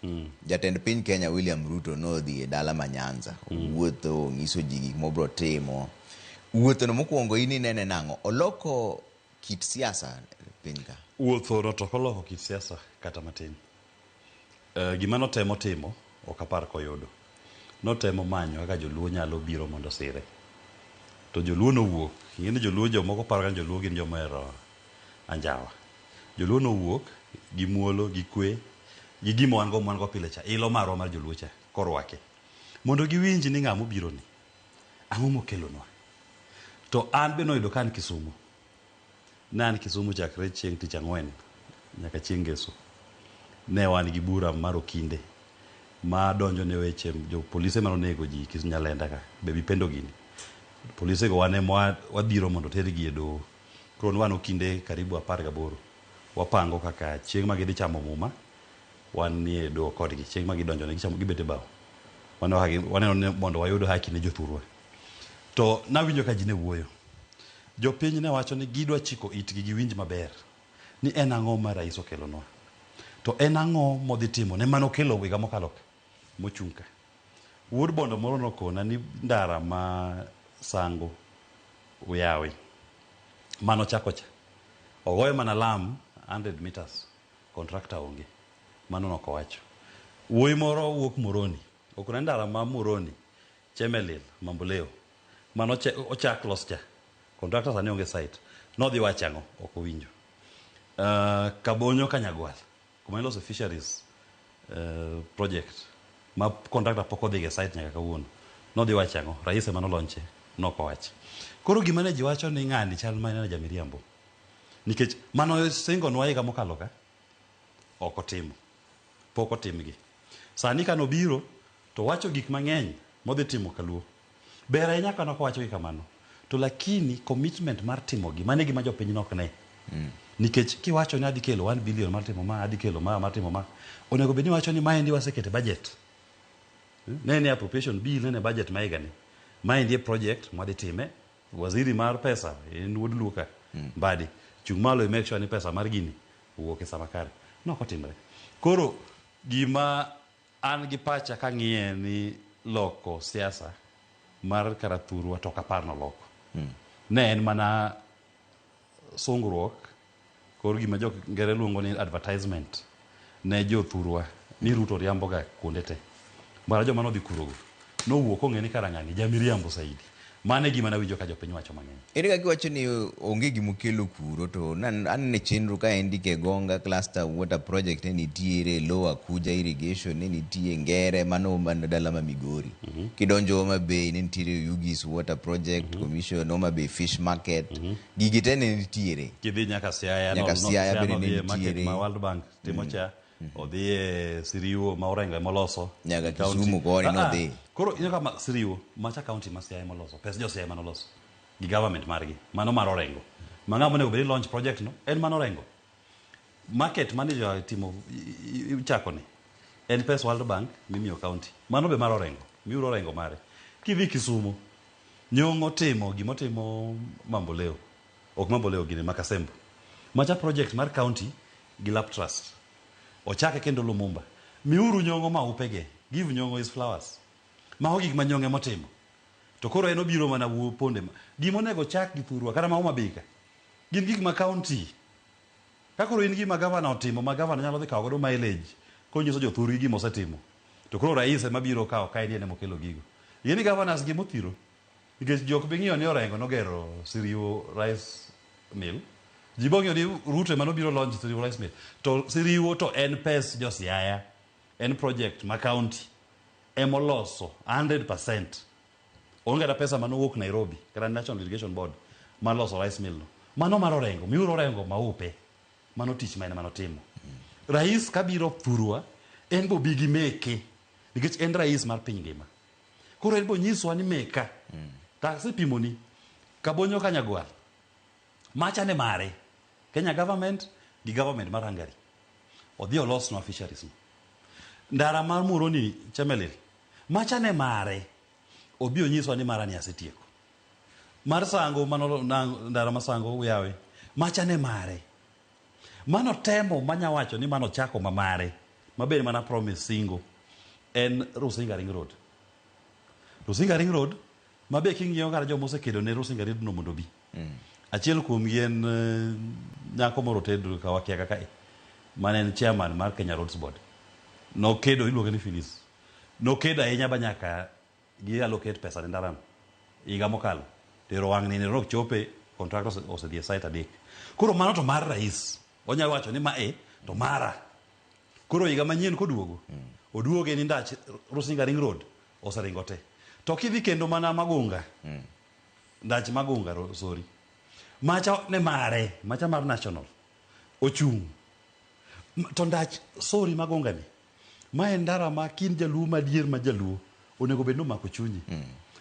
Jatend piny Kenya William Ruto nodhi e dala ma Nyanza. Owuotho, onyiso ji gik mobro timo. Wuothono mokwongo in inene nang'o? Oloko kit siasa piny ka? Wuothono to ok oloko kit siasa kata matin. Gima notemo timo ok apar koyudo. Notemo manyo kaka joluo nyalo biro mondo osire. To joluo nowuok. Ing'e ni joluo jomoko paro ni joluo gin joma ohero anjawa. Joluo nowuok gi muolo, gi kwe, gi gima wan go mwan go pile cha, ilo marwa mar joluo cha korwake. Mondo giwinj ni ng'ama obiro ni, ang'o mokelonwa. To an be noyudo ka an Kisumu. Ne an Kisumu chakre chieng' tich ang'wen nyaka chieng' ngeso. Ne wan gi bura mar okinde ma donjo ne weche jo polise mane onego ji Nyalenda ka, Baby Pendo gini. Polise go wan ema wadhiro mondo tergi e doho. Koro ne wan okinde karibu 18. Wapango kaka chieng' ma gidhi chamo muma, wan nie doho kodgi. Chieng' ma gidonjo ne gichamo gibet e bao. Waneno ni mondo wayud haki ne jothurwa. To nawinjo ka ji ne wuoyo. Jopiny ne wacho ni gidwa chiko itgi giwinj maber ni en ang'o ma rais okelonwa. To en ang'o modhi timo ne mano kelo higa mokalo ka mochung' ka. Wuod Bondo moro nokona ni ndara ma Sango Uyawi mano chako cha ogoyo mana lam 100 meters, contractor onge. Mano nokowacho. Wuoyi moro wuok Moroni, okona ndara ma Moroni Chemelil Mamboleo mano ochak los cha, contractor sani onge site. Nodhi wacho ang'o? Ok owinjo. Kabonyo Kanyagwal kuma iloso fisheries project ma contractor pok odhi e site nyaka kawuono. Nodhi wacho ang'o? Rais ema nolonche, nokowacho. Koro gima ne ji wacho ni ng'ani chal mana jamiriambo. Nikech mano singonwa higa mokalo ka ok otimo. Pok otimgi. Sani kanobiro to wacho gik mang'eny modhi timo kaluo. Ber ahinya ka nokowacho gi kamano. To lakini commitment mar timogi, mano e gima jopiny nok ne. Nikech kiwacho ni adhi kelo 1 billion mar timo ma, adhi kelo ma, mar timo ma, onego bed ni iwacho ni maendi wasekete budget. Ne ni appropriation bill, ne ni budget ma higani. Maendi e project mwadhi time. Waziri mar pesa en wuod Luo ka, Mbadi, chung' malo i make sure ni pesa mar gini owuok e sama kare. Nok otimre. Koro gima an gi pacha kang'iye ni loko siasa mar Karathurwa to ok apar noloko. Ne en mana sungruok kor gima jo ngere luongo ni advertisement ne jothurwa ni Ruto riambo ga kuonde te. Mara joma nodhi kurogo nowuok kong'e ni kara ng'ani jamiriambo saidi. Mano e gima nawinjo ka jopiny wacho mang'eny. Ere kaka iwacho ni onge gima okelo kuro to aneno e chenro ka indike Gonga Cluster Water Project ne nitiere, Lower Kuja Irrigation ne nitie, Ngere mano mana dala ma Migori. Kidonjo Homa Bay ne nitiere Oyugis Water Project Commission, Homa Bay Fish Market. Gigi te ne nitiere. Kidhi nyaka Siaya, Nyaka Siaya bende ne nodhi e market nitiere. ma World Bank timo cha, odhi e Siriwo ma Orengo emoloso. Nyaka County. Kisumu koni Ah, ah. nodhi. Koro ineno kama Siriwo macha county ma Siaya emoloso, pes jo Siaya emanoloso gi government margi, mano mar Orengo. Ma ng'ama onego bed ni launch project no en mano Orengo. Market mane jo timo ichako ni en pes World Bank mimiyo county. Mano be mar Orengo, miuro Orengo mare. Kidhi Kisumu, Nyong'o timo gimotimo Mamboleo. Ok Mamboleo gini Makasembo. Macha project mar county gi Lap Trust. Ochake kendo Lumumba. Miuru Nyong'o maupege. Give Nyong'o his flowers. Mago gik ma Nyong'o emotimo. To koro en obiro mana wuo ponde. Gima onego chak gi thurwa kata ma Homa Bay ka. Gin gik ma county. Ka koro in gima gavana otimo ma gavana nyalo dhi kawo godo mileage konyiso jothurgi gima osetimo. To koro rais ema biro kawo ka en ema okelo gigo. Ing'e ni governors gi mothiro. Nikech ji ok bi ng'iyo ni Orengo nogero Siriwo Rice Mill. Ji bo ng'iyo ni Ruto ema nobiro launch Siriwo Rice Mill. To Siriwo to en pes jo Siaya. En project ma county emoloso 100%. Onge kata pesa manowuok Nairobi kata National Irrigation Board mar loso rice mill no. Mano mar Orengo, miuru Orengo maupe. Mano tich ma en ema notimo. Rais kabiro thurwa, en bo bi gi meke. Nikech en rais mar piny ngima. Koro en bo nyiswa ni meka. To asepimoni, Kabonyo Kanyagwal, macha ne mare. Kenya government gi government mar Hungary. Odhi olosnwa fisheries no. Ndara mar Muhoroni Chemelil, macha ne mare. Obi onyiswa ni mara ni asetieko. Mar Sango, mano ndara ma Sango uyawe, macha ne mare. Mano temo manya wacho ni mano chako ma mare, maber mana promise singo, en Rusinga Ring Road. Rusinga Ring Road, mabe king'iyo kata joma osekedo ne Rusinga Ring Road no mondo obi. Achiel kuomgi en nyako moro Ted Kawakia kaka e, mane en chairman mar Kenya Roads Board. Nokedo, iluonge ni Phyllis. Nokedo ahinya ba nyaka gi allocate pesa ne ndarano higa mokalo. To ero wang' nini ok chope, contractor osedhi e site adek. Koro mano to mar rais. Onyalo wacho ni ma e to mara. Koro higa manyien koduogo, oduoge ni ndach Rusinga Ring Road oseringo te. To kidhi kendo mana Magunga, ndach Magunga, sorry. Macha ne mare, macha mar national, ochung'. To ndach sorry Magunga ni, ma en ndara ma kin jaluo madier ma jaluo, onego bed ni omako chunyi.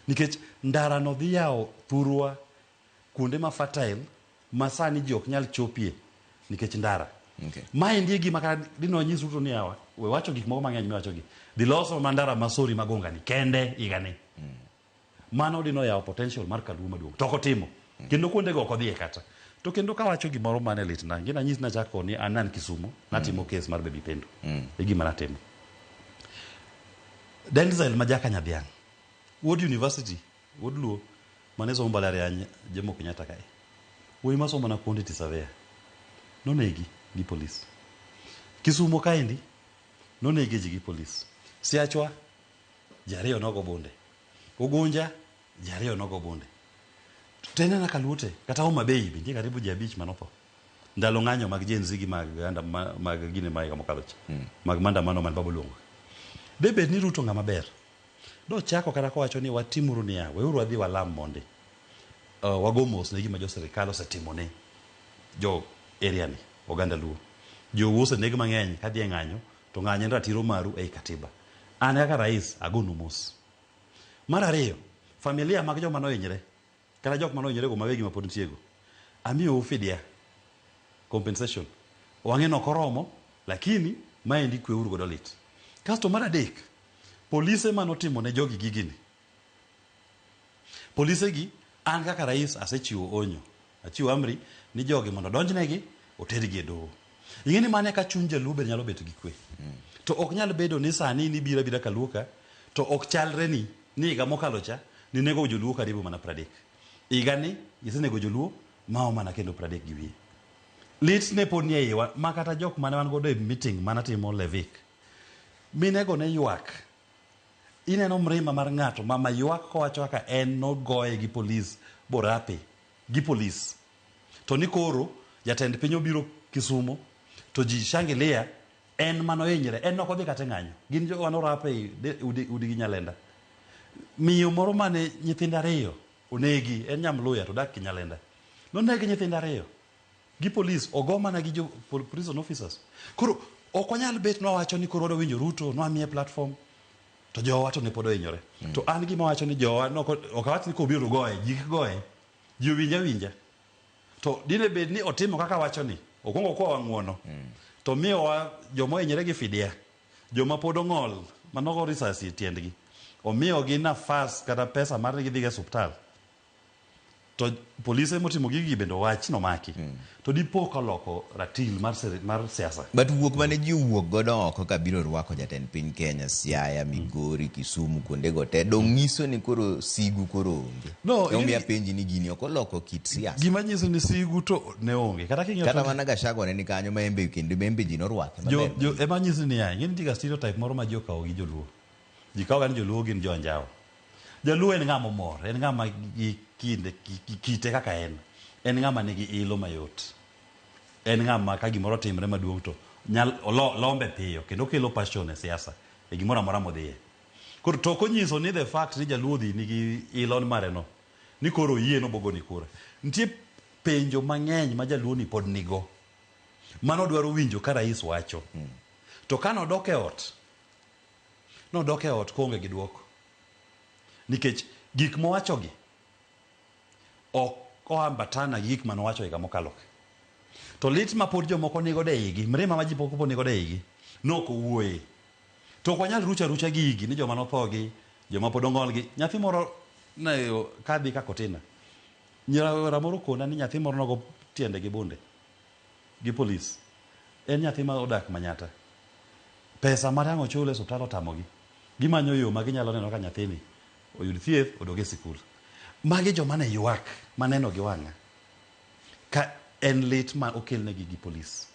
Nikech ndara no dhi yawo thurwa kuonde ma fertile ma sani ji ok nyal chopie nikech ndara. Maendi e gima kata dino nyis Ruto ni yawa, we wacho gik moko mang'eny miwacho gi. Dhi loso ma ndara ma Sori Magunga ni kende higani. Mano dino yawo potential mar kaluo maduong'. To ok otimo. Kendo kuonde go ok odhiye kata. To kendo kawacho gimoro mane litna, ngina nyis nachako ni an nan Kisumu, natimo case mar Baby Pendo. E gima natimo. Denzel ma jaka Nyadhiang', wuod university, wuod Luo, mane somo mbalariany Jomo Kenyatta kae. Wuoyi masomo na quantity surveyor. Nonegi gi polis. Kisumo kaendi, nonegi ji gi polis. Siachwa, ji ariyo nogo bunde. Ugunja, ji ariyo nogo bunde. To en anaka Luo te, kata Homa Bay be nitie karibu ji abich manotho. Ndalo ng'anyo mag Gen Z gi mag, mag gine ma higa mokalo cha. Mag maandamano man Babu luongo. De bed ni Ruto ng'ama ber. Dochako kata kowacho ni watimuru niya, weuru wadhi walam mondi. Wago mos ne gima jo sirikal osetimone jo area ni, oganda Luo. Jou oseneg mang'eny kadhi e ng'anyo, to ng'anyo en ratiro maru ei katiba. An kaka rais, agonu mos. Mar ariyo, familia mag joma nohinyre, kata jok manohinyre go mawegi mapod nitiego, amiyou fidia, compensation. Wang'e no ok oromo, lakini maendi kweuru godo lit. Kasto mar adek, polise manotimo ne jogi gigini. Polise gi, an kaka rais asechiwo onyo, achiwo amri ni jogi mondo odonjnegi, otergi e doho. Ing'e ni mano eka chuny jaluo bende nyalo bet gi kwe. To ok nyal bedo ni sani ni biro abira kaluo ka, to ok chalre ni, ni higa mokalo cha, ninego joluo karibu mana 30. Higa ni, isenego joluo mao mana kendo 30 gi wiye. Lit ne pod ni e iwa, ma kata jok mane wan godo e meeting manatimo Levik, minego ne ywak. Ineno mrima mar ng'ato mama ywak kowacho kaka en nogoye gi polis borape gi polis. To ni koro jatend piny obiro Kisumo to ji shangilia en manohinyre en nok odhi kata e ng'anyo. Gin jowa norape e udi, udi gi Nyalenda. Miyo moro mane nyithinde ariyo onegi en Nyamluya to dak Nyalenda. Nonegi nyithinde ariyo gi polis ogo mana gi jo prison officers. Koro ok wanyal bet nwawacho ni koro wadwa winjo Ruto nwamiye platform to jowa to ne pod ohinyore. To an gima wacho ni jowa ok awach ni kobiro to goye, ji kik goye. Ji owinj awinja. To dine bed ni otimo kaka wacho ni, okwongo okwawa ng'uono. To miyowa joma ohinyore gi fidia, joma pod ong'ol manogo risasi e tiendgi, omiyogi nafas kata pesa mar ni gidhigo e osuptal. To polise motimo gigi bende owach nomaki. To dipo ka oloko ratil mar, mar siasa. But wuok mane ji owuok godo oko ka biro rwako jatend piny Kenya, Siaya, Migori, Kisumu, kuonde go te, dong' nyiso ni koro sigu koro onge. No, Emomiyo apenji ni gini ok oloko kit siasa. Gima nyiso ni sigu to ne onge. Kata king'iyo Kata mana Gachagua ne ni kanyo ma embe kendo embe ji norwake jo, maber. jo, ema nyisi niya, ing'e nitie ga stereotype moro ma ji okawo gi joluo. Ji kawo ga ni joluo gin jo anjawo. Jaluo en ng'ama omor, en ng'ama gi kinde, kite kaka en. En ng'ama nigi ilo mayot. En ng'ama ka gimoro otimre maduong' to nyal, olo, lombe piyo kendo okelo passion e siasa e gimoro amora modhiye. Koro to ok onyiso ni the fact ni jaluo odhi nigi ilo mare no, ni koro oyie nobogoni kura. Nitie penjo mang'eny ma jaluo ni pod nigo mano dwaro winjo ka rais wacho. To ka nodok e ot, nodok e ot koonge gi dwoko. Nikech gik mowachogi ok oambatana gi gik mane owacho higa mokalo ka. To lit ma pod jomoko nigodo e igi, mirima ma ji pok pod nigodo e igi, nok owuoye. To ok wanyal rucho arucha gigi ni joma notho gi, joma pod ong'ol gi. Nyathi moro ne kadhi ka Kotina, rawera moro okona ni nyathi moro nogo tiende gi bunde gi polis. En nyathi ma odak Manyatta. Pesa ma ang' ochul e osiptal otamogi. Gimanyo yo ma ginyalo neno ka nyathini oyud thieth odog e sikul. Magi joma ne ywak maneno gi wang'a ka en lit ma okelnegi gi polis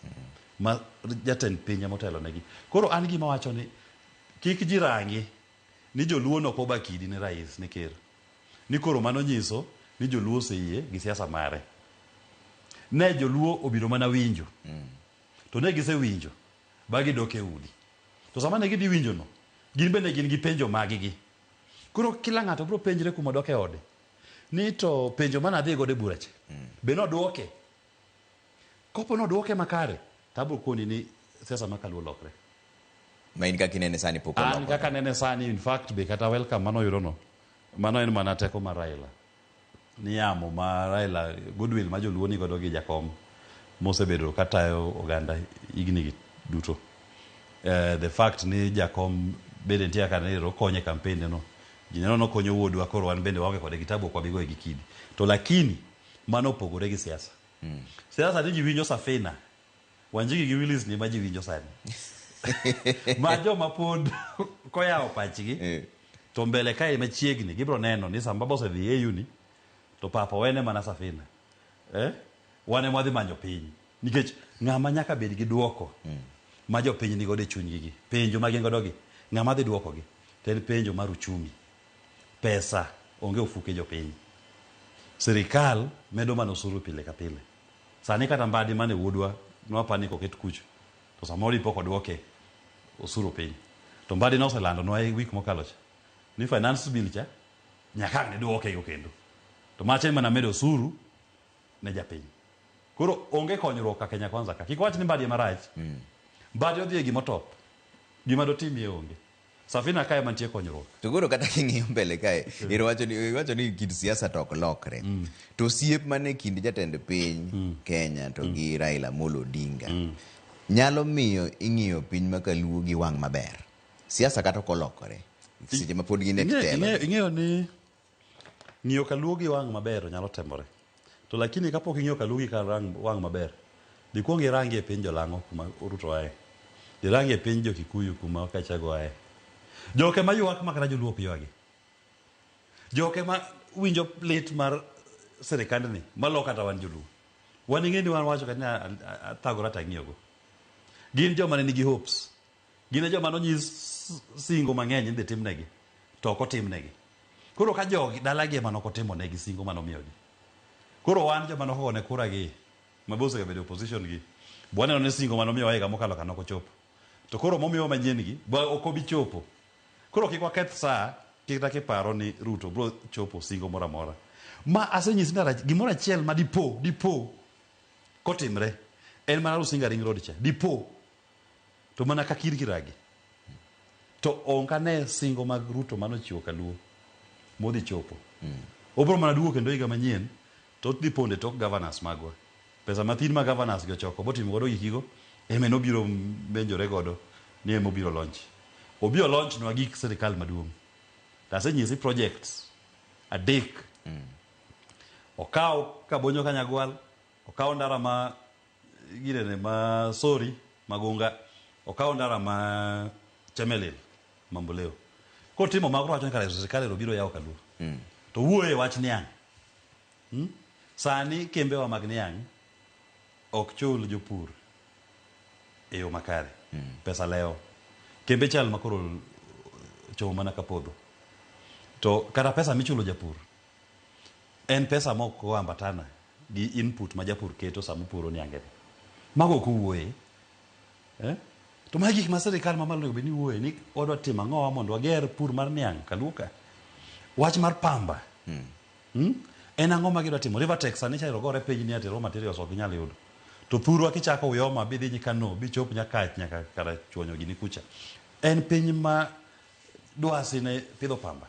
ma jatend piny ema otelonegi. Koro an gima wacho ni kik ji rangi ni joluo nok oba kidi ne rais ne ker. Ni koro mano nyiso ni joluo oseyie gi siasa mare. Ne joluo obiro mana winjo. To ne gisewinjo ba gidok e udi. To sama ne gidhi winjo no, gin bende gin gi penjo maggi. Koro kila ng'ato biro penjre kuma odok e ode. Ni to penjo mane adhi godo e bura cha, be nodwoke? Kopo nodwoke makare, to abiro koni ni siasa ma kaluo lokre. Ma in kaka inene sani pok An olokore. kaka anene sani, in fact be kata welcome mane oyudo no, mano en mana teko mar Raila. Ni yamo ma Raila, goodwill ma joluo ni godo gi jakom mosebedo katayo oganda higni gi duto. The fact ni jakom bende nitie kaka ne okonye e campaign no. Ji neno nokonyo wuodwa koro wan bende waonge kode gi tabu ok wabi goye gi kidi. To lakini mano opogore gi siasa. Siasa ni ji winjo Safina. Wanjigi gi Willis ni ma ji winjo sani. Ma joma pod koyawo pachgi to mbele kae machiegni gibiro neno ni sama baba osedhi e AU ni to papa wene mana Safina. Wan ema wadhi manyo piny. Nikech ng'ama nyaka bed gi duoko ma jopiny nigodo e chunygi gi, penjo ma gin godo gi, ng'ama dhi duoko gi to en penjo mar uchumi. Pesa onge ofuke jopiny. Sirikal medo mana osuru pile ka pile. Sani kata mbadi mane wuodwa nwapani koket kucho to samoro dipo koduoke osuru piny. To mbadi noselandonwa e wik mokalo cha ni finance bill cha nyaka ang' ne duoke go kendo. To macha en mana medo osuru ne japiny. Koro onge konyruok ka Kenya Kwanza ka. Kik wach ni Mbadi ema rach. Mbadi odhi e gima otop. Gima dotimie onge. Safina kae mantie konyruok. To koro kata king'iyo mbele kae, iwacho ni, iwacho ni kit siasa to ok lokre. To osiep mane kind jatend piny Kenya to gi Raila Amolo Odinga nyalo miyo ing'iyo piny ma kaluo gi wang' maber. Siasa kata ok olokore. Seche ma pod gin e telo. Ing'eyo ni ng'iyo kaluo gi wang' maber nyalo temore. To lakini kapok ing'iyo kaluo gi wang' maber, dikuong irangi e piny jolang'o kuma Ruto aye. Irangi e piny jo-Kikuyu kuma Gachagua aye. Joke ma ywak ma kata joluo ok ywagi. Joke ma winjo lit mar sirikandni malo kata wan joluo. Wan ing'e ni wan wacho kata ni athagora to ang'iyogo. Gin joma ne nigi hopes. Gin e joma nonyis singo mang'eny ni idhi timnegi. To ok otimnegi. Koro ka jogi dalagi ema nok otimonegi singo mane omiyogi. Koro wan joma nok ogone kura gi, ma be osebedo e opposition gi, be waneno ni singo mane omiyowa higa mokalo ka nok ochopo. To koro momiyowa manyien gi, be ok obi chopo. Koro kik waketh saa kata kiparo ni Ruto biro chopo singo moro amora. Ma asenyisi ni gimoro achiel ma dipo, dipo kotimre en mana Rusinga Ring Road cha. Dipo. To mana ka kir kiragi. To ok ane singo mag Ruto mane ochiwo Kaluo modhi chopo. Obiro mana duogo kendo higa manyien to odhi pondo e tok governors magwa. Pesa mathin ma governors gi ochoko botimo godo gikigo ema en obiro menjore godo ni ema obiro launch. Obi o launch nwa gik sirikal maduong'. To asenyisi projects adek. Okaw Kabonyo Kanyagwal, okaw ndara ma girene ma Sori Magunga, okaw ndara ma Chemelil Mamboleo. Kotimo mago to wacho ni kare sirikal ero biro yawo Kaluo. To wuoye e wach niang'. Sani kembewa mag niang' ok chul jopur e yo makare. Pesa lewo. Kembe chal ma koro chomo mana kapodho. To kata pesa michulo japur en pesa mok oambatana gi input ma japur keto sama opuro niange ni. Mago ok owuoye. To magi gik ma sirikal mamalo onego bed ni wuoye ni wadwa timo ang'owa mondo wager pur mar niang' Kaluo ka. Wach mar pamba. En ang'o ma gidwa timo? Rivatex sani cha ogore piny ni ati raw materials ok ginyal yudo. To thurwa kichako Uyoma bidhi Nyikano bichop Nyakach nyaka Karachuonyo gini kucha. En piny ma dwasi ne pidho pamba.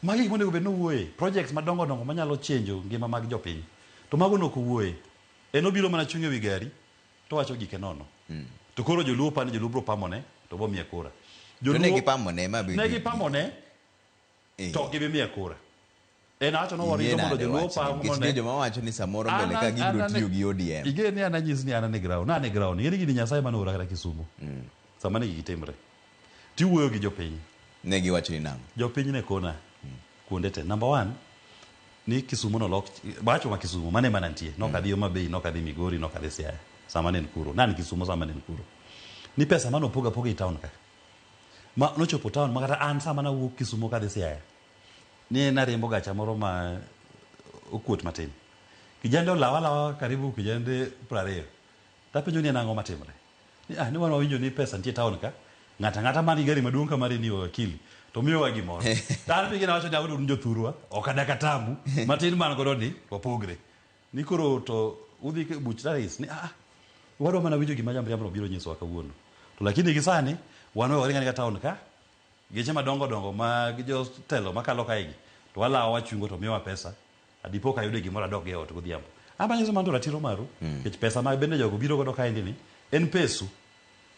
Magi gik monego bed ni owuoye. Projects madongo dongo manyalo chenjo ngima mag jopiny. To mago nok owuoye. En obiro mana chung' ewi gari to wacho gike nono. To koro joluo pani joluo bro pamone to bo miye kura. To ne gipamone ma ne gipamone to ok gibi miye kura. En awacho ni warito mondo joluo opam Nikech nitie joma wacho ni samoro mbele ka gibiro tiyo gi ODM. Ing'e ni an anyisi ni an ane ground. An e ground. Ing'e ni gini Nyasaye mane oora kata Kisumu. Sama ne gigi timre. Tiwuoyo gi jopiny. Ne giwacho ni nang'o? Jopiny ne kona kuonde te. Number one, ni Kisumu nolok, wacho ma Kisumu, mane mana nitie. Nok adhi Homa Bay, nok adhi Migori, nok adhi Siaya. Sama ne en kuro. Ne an Kisumu sama ne en kuro. Ni pesa mane opog apoga e town ka. Ma nochopo town ma kata an sama nawuok Kisumu kadhi Siaya. Ni nariembo gacha moro ma okuot matin. Kijande olawa alawa karibu kijande 20. Tapenjo ni en ang'o matimre. Ni ah, ni wan wawinjo ni pesa nitie town ka. Ng'ato ang'ata man gi gari maduong' ka mari ni wakili to miyowa gimoro. To an be gina wacho ni un jothurwa ok adak atamu matin man godo ni wapogre. Ni koro to udhi e buch rais ni ah wadwa mana winjo gima jamriambo biro nyisowa kawuono. To lakini gi sani wan we waring aringa town ka geche madongo dongo mag jotelo makalo kae gi to walawo wachungo to miyowa pesa adipo ka ayudo gimoro adok go e ot godhiambo. An manyiso mano to ratiro maru nikech pesa ma bende jogo biro godo kaendi ni en pesu.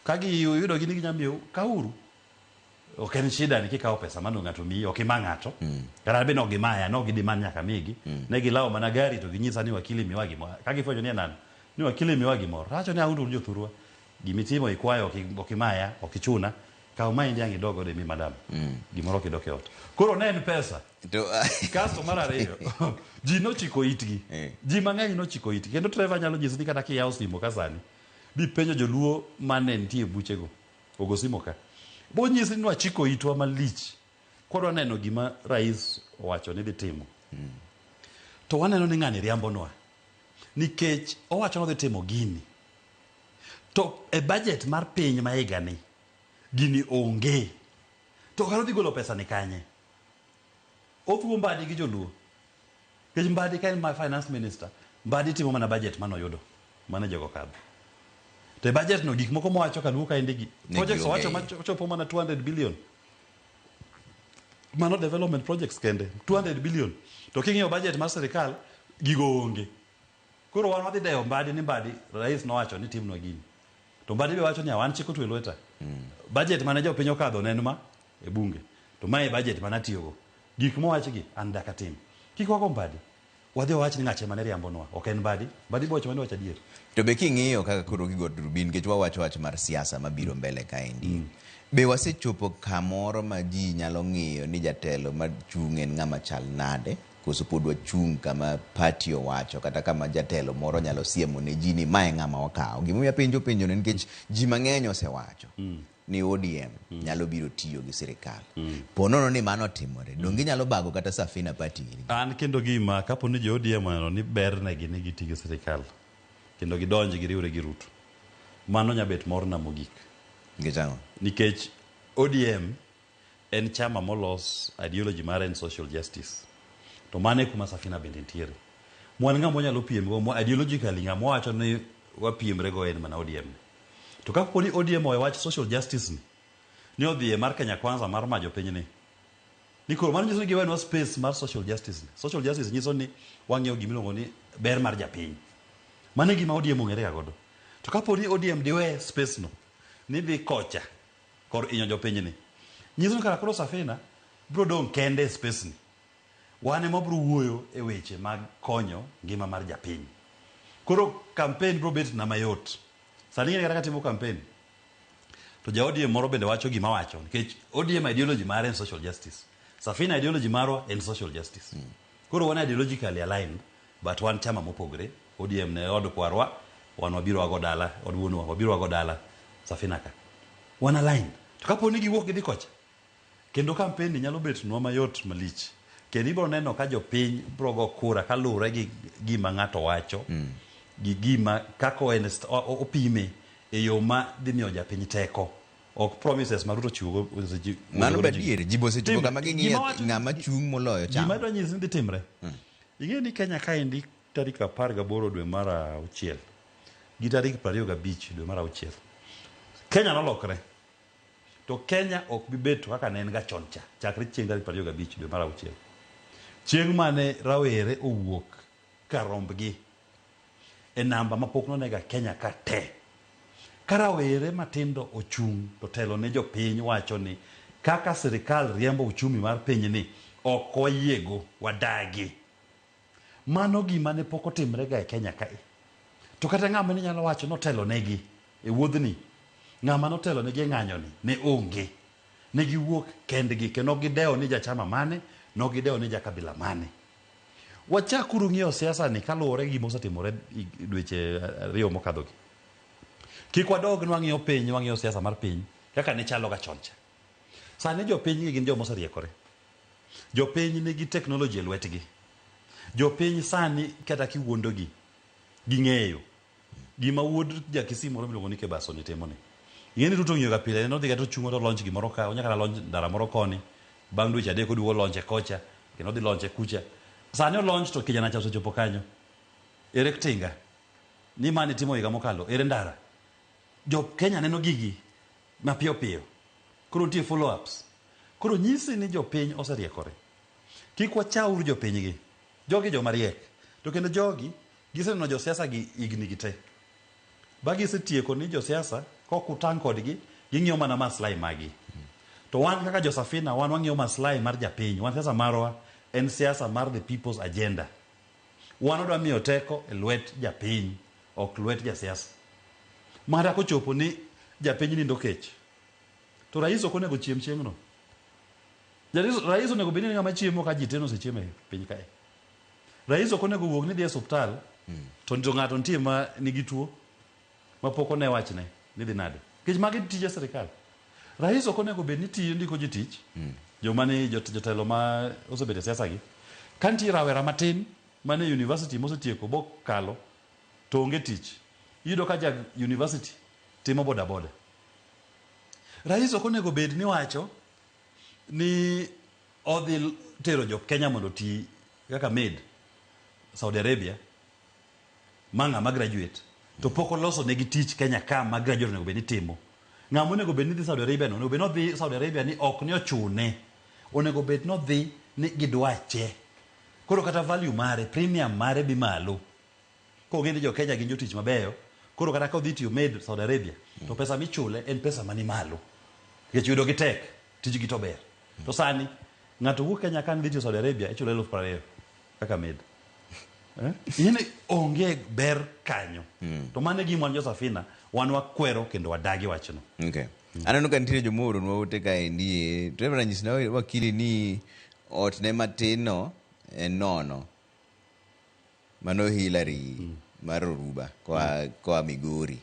Ka giyudo gi ni ginya miyou kawuru. Ok en shida ni kikawo pesa mano ng'ato miyi ok ima ng'ato. Kata be nok gimaya nok gidemand nyaka migi. Ne gilawo mana gari to ginyisa ni wakili miwa gimoro. Ka gifwenyo ni en an ni wakili miwa gimoro. Awacho ni un jothurwa gimitimo ikwayo ok imaya ok ichuna. Kaw maendi ang' idog godo imi madam. Gimoro kidok e ot. Koro ne en pesa. Kasto mar ariyo, ji nochiko itgi. Ji mang'eny nochiko itgi. Kendo Trevor nyalo nyisi ni kata kiyawo simo ka sani, bipenjo joluo mane nitie e buchego, ogo simo ka. Bonyisi ni wachiko itwa malich kwadwa neno gima rais owacho ni dhi timo. To waneno ni ng'ani riambonwa. Nikech owacho ni odhi timo gini. To e budget mar piny ma higani, gini onge. To kare odhi golo pesa ni kanye? Othuo Mbadi gi joluo. Nikech Mbadi ka en ma finance minister, Mbadi timo mana budget mane oyudo, mane jogo okadho. To e budget no gik moko mowacho kaluo kaendi gi, projects owacho machopo mana 200 billion. Mano development projects kende, 200 billion. To king'iyo budget mar sirikal, gigo onge. Koro wan wadhi dewo Mbadi ni Mbadi, rais nowacho ni timnwa gini. To Mbadi be wacho ni wan chik otwe lweta. Budget mane jopiny okadho ne en ma e bunge. To mae e budget mane atiyogo. Gik mowach gi an dak atim. Kik wago Mbadi. Wadhi wawach ni ng'ache mane riambonwa. Ok en Mbadi. Mbadi be owacho mana ni wacho adier. To be king'iyo kaka koro gigo Rubin, nikech wawacho wach mar siasa mabiro mbele kaendi. Be wasechopo kamoro ma ji nyalo ng'iyo ni jatelo machung' en ng'ama chal nade? Koso pod wachung' kama party owacho kata kama jatelo moro nyalo siemo ne ji ni mae ng'ama wakawo. Gimomiyo apenjo penjo ni nikech ji mang'eny osewacho. ni ODM nyalo biro tiyo gi sirikal. Po nono ni mano otimore, donge inyalo bago kata Safina Party iri? An kendo gima kapo ni jo ODM oneno ni bernegi ni giti gi sirikal kendo gidonj giriwre gi Ruto, mano nya bet morna mogik. Nikech ang'o? Nikech ODM en chama molos ideology mare en social justice. To mano e kuma Safina bende nitiere. Mwan ng'ama wanyalo piem go, ideologically ng'ama wawacho ni wapiemre go en mana ODM. To kapo ni ODM owe wach social justice ni, ni odhi e mar Kenya Kwanza mar majo pinyni, ni koro mano nyiso ni giwenwa space mar social justice ni. Social justice nyiso ni wang'iyo gimiluongo ni ber mar japiny. Mano e gima ODM ong'ere ga godo. To kapo ni ODM diwe space no, ni dhi kocha kor inyo jopinyni, nyiso ni kara koro Safina biro dong' kende e space ni. Wan ema wabiro wuoyo e weche mag konyo ngima mar japiny. Koro campaign biro bet na mayot. Sani ing'e kata katimo campaign, to ja ODM moro bende wacho gima wacho, nikech ODM ideology mare en social justice. Safina ideology marwa en social justice. Koro wan ideologically aligned, but wan chama mopogre. ODM ne od kwarwa, wan wabiro wago dala, od wuonwa, wabiro wago dala Safina ka. Wan aligned. To kapo ni giwuok gidhi kocha, kendo campaign ni nyalo bet nwa mayot malich. Kendo ibiro neno ka jopiny biro go kura kaluwore gi gima ng'ato wacho, gi gima kaka opime e yo ma dhi miyo japiny teko. Ok promises ma Ruto chiwo. Mano be adier, ji be osechopo kama ging'iyo ng'ama chung' moloyo chama. Gima dwa nyisi ni dhi timre. Ing'eyo ni Kenya kaendi tarik 18 dwe mar auchiel gi tarik 25 dwe mar auchiel, Kenya nolokre. To Kenya ok bi bet kaka ne en ga chon cha, chakre chieng' tarik 25 dwe mar auchiel. Chieng' mane rawere owuok kar rombgi e namba mapok nonega Kenya ka te. Ka rawere matindo ochung' to telo ne jopiny wacho ni kaka sirikal riembo uchumi mar pinyni ok wayiego, wadagi. Mano gima ne pok otimre ga e Kenya kae. To kata ng'ama ne nyalo wacho notelo negi e wuodhni, ng'ama notelo negi e ng'anyoni ne onge. Ne giwuok kendgi kendo ok gidewo ni jachama mane, ne ok gidewo ni jakabila mane. Wachakuru ng'iyo siasa ni kaluwore gi gima osetimore dweche 2 mokadhogi. Kik wadog ni wang'iyo piny, wang'iyo siasa mar piny kaka ne chalo ga chon cha. Sani jopiny gi gin joma oseriekore. Jopiny nigi teknoloji e lwetgi. Jopiny sani kata kiwuondogi, ging'eyo gima wuod jakisi moro miluongo ni Kebaso ni timo ni. Ing'e ni Ruto ong'iyo ga pile, en odhi ga to ochung'o to launch gimoro ka, onya kata launch ndara moro koni, bang' dweche 3 oduogo launch e kocha, kendo odhi launch e kucha. Sani o launch to kijana cha osechopo kanyo. Ere tinga? Ni mane timo higa mokalo, ere ndara? Jo Kenya neno gigi mapiyo piyo. Koro nitie follow ups. Koro nyisi ni jopiny oseriekore. Kik wachauru jopiny gi. Jogi joma riek. To kendo jogi giseneno josiasa gi higni gi te. Ba gisetieko ni josiasa kok utang' kodgi, ging'iyo mana maslahi magi. To wan kaka jo Safina, wan wang'iyo maslahi mar japiny. Wan siasa marwa en siasa mar the people's agenda. Wan wadwa miyo teko e lwet japiny, ok lwet jasiasa. Mara kochopo ni japiny nindo kech, to rais ok onego chiem chieng'no. Rais onego bed ni ng'ama chiemo ka ji te nosechiemo e piny kae. Rais ok onego wuog ni dhi e osiptal, to ng'ato nitie ma nigi tuo ma pok one wachne ni dhi nade. Nikech magi tije sirikal. Rais ok onego bed ni tiyo ndiko ji tich, joma ni jotelo ma osebedo e siasa gi. Ka nitie rawera matin mane university mosetieko bokalo to onge tich, iyudo ka ja university timo boda boda. Rais ok onego bed ni wacho ni odhi tero jo Kenya mondo oti kaka maid Saudi Arabia ma ng'ama graduate to pok oloso negi tich Kenya ka ma graduate onego bed ni timo. Ng'ama onego bed ni dhi Saudi Arabia no, onego bed ni odhi Saudi Arabia ni ok ni ochune. Onego bed ni odhi ni gidwache. Koro kata value mare, premium mare bi malo. Kong'e ni jo Kenya gin jotich mabeyo, koro kata ka odhi tiyo maid Saudi Arabia, to pesa michule en pesa mani malo. Nikech yudo gi tek, tijgi to ber. To sani, ng'ato wuok Kenya ka dhi tiyo Saudi Arabia, ichule 20,000 kaka maid. Ing'e ni onge ber kanyo. To mano e gima wan jo Safina, wan wakwero kendo wadagi wachno. Okay. Aneno ka nitiere joma ooronwa ote kaendi. To ranyisna wakili ni ot ne matin no en nono. Mano Hillary. mar Oruba koa, koa Migori.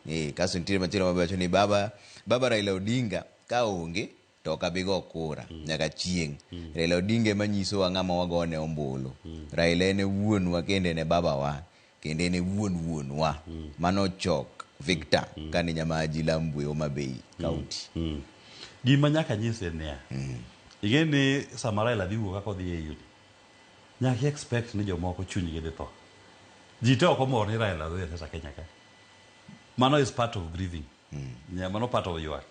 Eh, kasto nitiere machielo mabe wacho ni baba, baba Raila Odinga ka onge to ok abi go kura nyaka chieng'. Raila Odinga ema nyisowa ng'ama wagone ombulu. Raila en e wuonwa kendo en e babawa kendo en e wuon wuonwa. Mano Chok Victor kani Nyamaji Lambwe Homa Bay County. Gima nyaka nyisi en niya, ing'e ni sama Raila dhi wuok kaka odhi e EU ni, nyaka i expect ni jomoko chunygi dhi tho. Ji te ok omor ni Raila dhi e siasa Kenya ka. Mano is part of grieving. Yeah, mano part of ywak.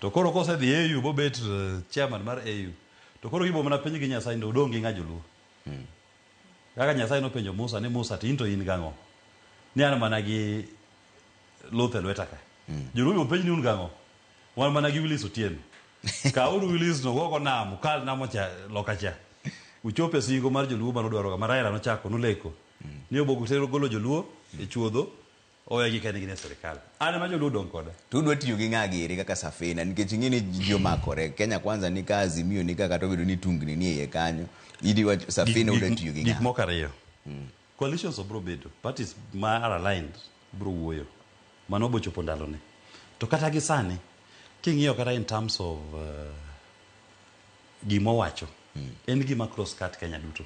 To koro kosedhi AU bobet chairman mar AU, to koro gibo mana penj gi Nyasaye ni odong' gi ng'a joluo. Kaka Nyasaye nopenjo Musa ni Musa to in to in gang'o? Ni an mana gi luth e lweta ka. Joluo be openj ni un gang'o? Wan mana gi Willis Otieno. Kawuru Willis no gogo nam, ukal namo cha loka cha. Uchop e singo mar joluo mane udwaro ga, ma Raila nochako noleko. Ni obogo tero golo joluo e chuodho owegi kendgi ne sirikal. An ema joluo odong' koda. To udwa tiyo gi ng'a giri kaka Safina nikech ing'e ni ji omakore. Kenya Kwanza ni ka, Azimio ni ka kata obedo ni tungni ni e iye kanyo. Idhi wacho Safina udwa tiyo gi Gik ng'a? moko ariyo. Coalitions obro bedo. Parties ma are aligned bro wuoyo. Mano bo chopo ndalone. To kata gi sani, king'iyo kata in terms of gima owacho, en gima cross cut Kenya duto.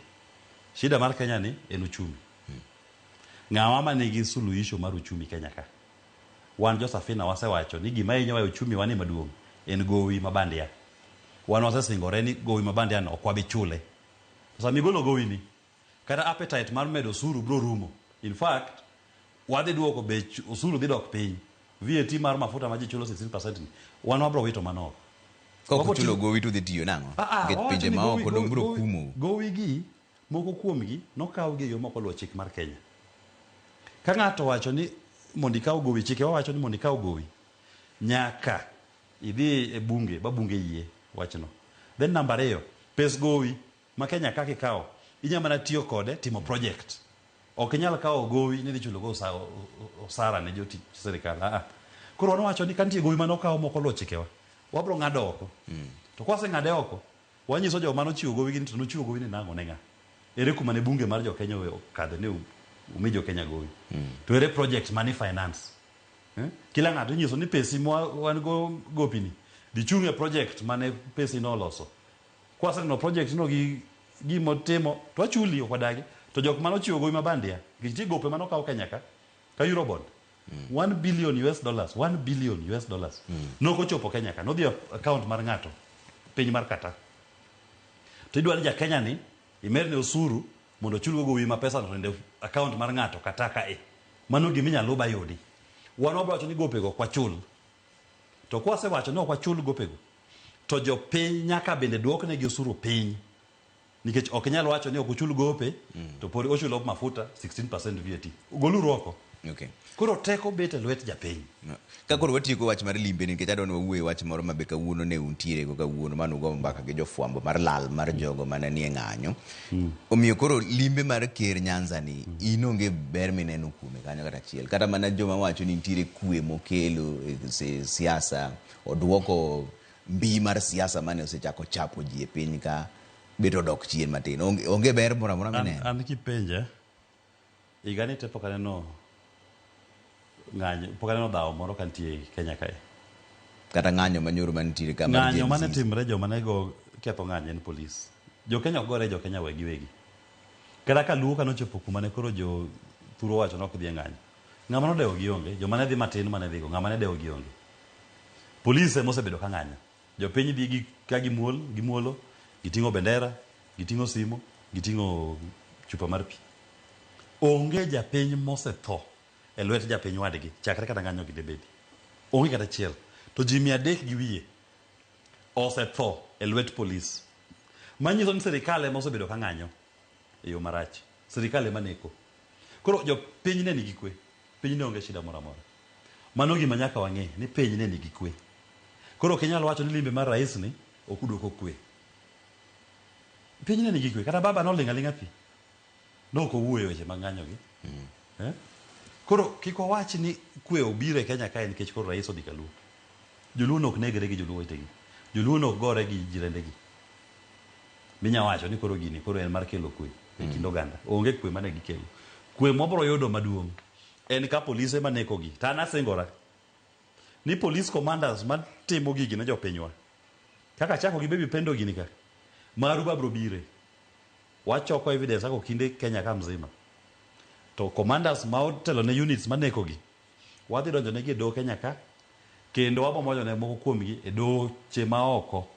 Shida mar Kenya ni en uchumi. Ng'awa manigi suluhisho mar uchumi Kenya ka? Wan jo Safina wasewacho ni gima hinyowa e uchumi wa ni maduong' en gowi ma bandia. Wan wasesingore ni gowi ma bandia no ok wabi chule. To sama igolo gowi ni, kata appetite mar medo osuru bro rumo. In fact, wadhi duoko bech osuru dhi dok piny. VAT mar mafuta ma ji chulo 16% ni, wan wabro wito mano oko. Kok uchulo gowi to udhi tiyo nang'o? Nikech Wawacho pinje ni ma oko dong' bro kumou. Gowi gi, moko kuomgi nokaw gi e yo mok oluwo chik mar Kenya. Ka ng'ato owacho ni mondo ikaw gowi, chike wawacho ni mondo ikaw gowi, nyaka idhi e bunge, ba bunge yie wachno. Then namba ariyo, pes gowi ma Kenya ka kikawo, inya mana tiyo kode timo project. Ok inyal kawo gowi ni idhi chulo go osara ne jotich sirikal. Ah, ah. Koro wan wawacho ni ka nitie gowi mane okaw mok oluwo chikewa, wabro ng'ado oko. To kwaseng'ade oko, wanyiso joma nochiwo gowi gi ni to nochiwo gowi ni nang'o ne ng'a? Ere kuma ne bunge mar jo Kenya okadhe ni umi jo Kenya gowi? To ere project mane finance? Kila ng'ato inyiso ni pesi ma wan go gopi ni, dhi chung' e project mane pesi no oloso. Kwaseneno project no gi gima otimo, to wachuli ok wadagi. To jok mane ochiwo gowi ma bandia, nikech nitie gope mane okaw Kenya ka, ka Eurobond. 1 billion US dollars, 1 billion US dollars. Nok ochopo Kenya ka, nodhi e account mar ng'ato, piny mar Qatar. To idwa ni ja Kenya ni, imedne osuru mondo ochul go gowi ma pesa no to ende account mar ng'ato Qatar ka e. Mano gima inyalo luw ba yudi. Wan wabro wacho ni gopego ok wachul. To kwasewacho ni ok wachul gopego, to jopiny nyaka bende duoknegi osuru piny. Nikech ok inyal wacho ni ok uchul gope, to pod ochulo mafuta 16% VAT. Goluru oko. Koro teko bet e lwet japiny. Ka koro watieko wach mar limbe nikech adwa ni wawuoye wach moro ma be kawuono ne untiere go kawuono mane ugo mbaka gi jofwambo mar lal mar jogo mane nie ng'anyo. Omiyo koro limbe mar ker Nyanza ni in onge ber mineno kuome kanyo kata achiel. Kata mana joma wacho ni nitiere kwe mokelo e siasa, oduoko mbi mar siasa mane osechako chapo ji e piny ka bet odok chien matin. Onge ber moro amora mineno. An kipenja, higa ni te pok aneno ng'anyo, pok aneno dhawo moro ka nitie Kenya kae. Kata ng'anyo manyoro manitiere ka mar Ng'anyo mane Gen Z. timre joma ne go ketho ng'anyo en polis. Jo Kenya ok gore jo Kenya wegi wegi. Kata ka Luo kane ochopo kuma ne koro jo thuro wacho ni ok dhi e ng'anyo. Ng'ama nodewo gi onge, joma ne dhi matin mane dhigo, ng'ama ne dewo gi onge. Polis ema osebedo ka ng'anyo. Jopiny dhi gi ka gimuol, gimuolo, giting'o bendera, giting'o simo, giting'o chupa mar pi. Onge japiny mosetho e lwet japiny wadgi chakre kata ng'anyo gi debedi. Onge kata achiel. To ji 300 gi wiye osetho e lwet polis. Manyiso ni sirikal ema osebedo ka ng'anyo e yo marach. Sirikal ema neko. Koro jopiny ne nigi kwe. Piny ne onge shida moro amora. Mano gima nyaka wang'e ni piny ne nigi kwe. Koro ok inyal wacho ni limbe mar rais ni ok oduoko kwe. Piny ne nigi kwe. Kata baba noling' aling'a thi. Ne ok owuoyo e weche mag ng'anyo gi. Koro kik wawach ni kwe obiro e Kenya kae nikech koro rais odhi kaluo. Joluo ne ok negre gi joluo wetegi. Joluo ne ok gore gi jirendegi. Minya wacho ni koro gini koro en mar kelo kwe e kind oganda. Onge kwe mane gikelo. Kwe mwabro yudo maduong' en ka polise manekogi. To an asingora ni police commanders matimo gigi ne jopinywa kaka chako gi Baby Pendo gini ka maru babro bire wachoko evidence kaka okinde Kenya ka mzima to commanders ma otelo ne units manekogi wadhi donjo negi e doho Kenya ka kendo wabo monjo ne moko kuomgi e doche maoko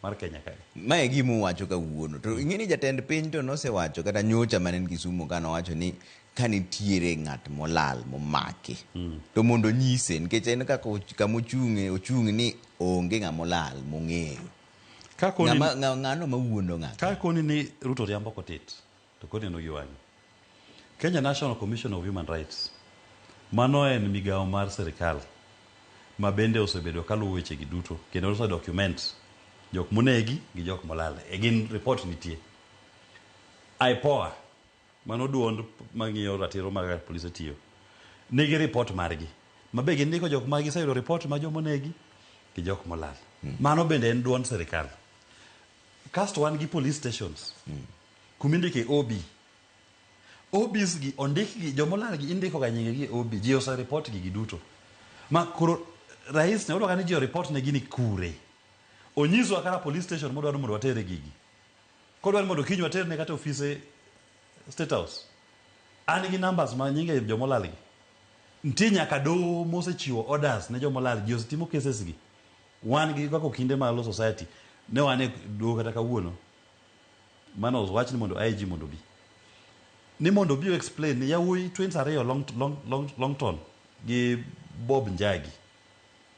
mar Kenya kae. Ma e gima uwacho kawuono. To ing'e ni jatend piny to nosewacho kata nyocha mane en Kisumu ka nowacho ni ka nitiere ng'at molal momaki to mondo onyise nikech en kaka kama ochung'e ochung' ni onge ng'ama olal mong'eyo. Ka koni- Ng'ama- ng'ano mawuondo ng'ato? Ka koni ni Ruto riambo kotit to koni en gi wang'e. Kenya National Commission of Human Rights mano en migawo mar sirikal ma bende osebedo kaluwo weche gi duto kendo ose document jok monegi gi jok molal. E gin report nitie. IPOA mano duond mang'iyo ratiro mag polise tiyo nigi report margi ma be gindiko jok ma giseyudo report ma jomonegi gi jok molal. Mano bende en duond sirikal. Kasto wan gi police stations kumindike OB. OBs gi ondikgi jomolal gi indiko ga nyinge gi e OB ji ose report gi giduto. Ma koro rais ne odwa ni ji oreport ne gini kure. Onyiswa kara police station modwaro mondo watere gigi. Kodwaro mondo kiny waterne kata ofise State House. An gi numbers ma nyinge jomolal gi. Nitie nyaka doho mosechiwo orders ne jomolal ji osetimo cases gi. Wan gi kaka okinde mar Law Society ne wan e doho kata kawuono. Mano wach ni mondo IG mondo obi. Ni mondo obi explain ni yawuoyi twins ariyo Long, Long, Long, Longton gi Bob Njagi.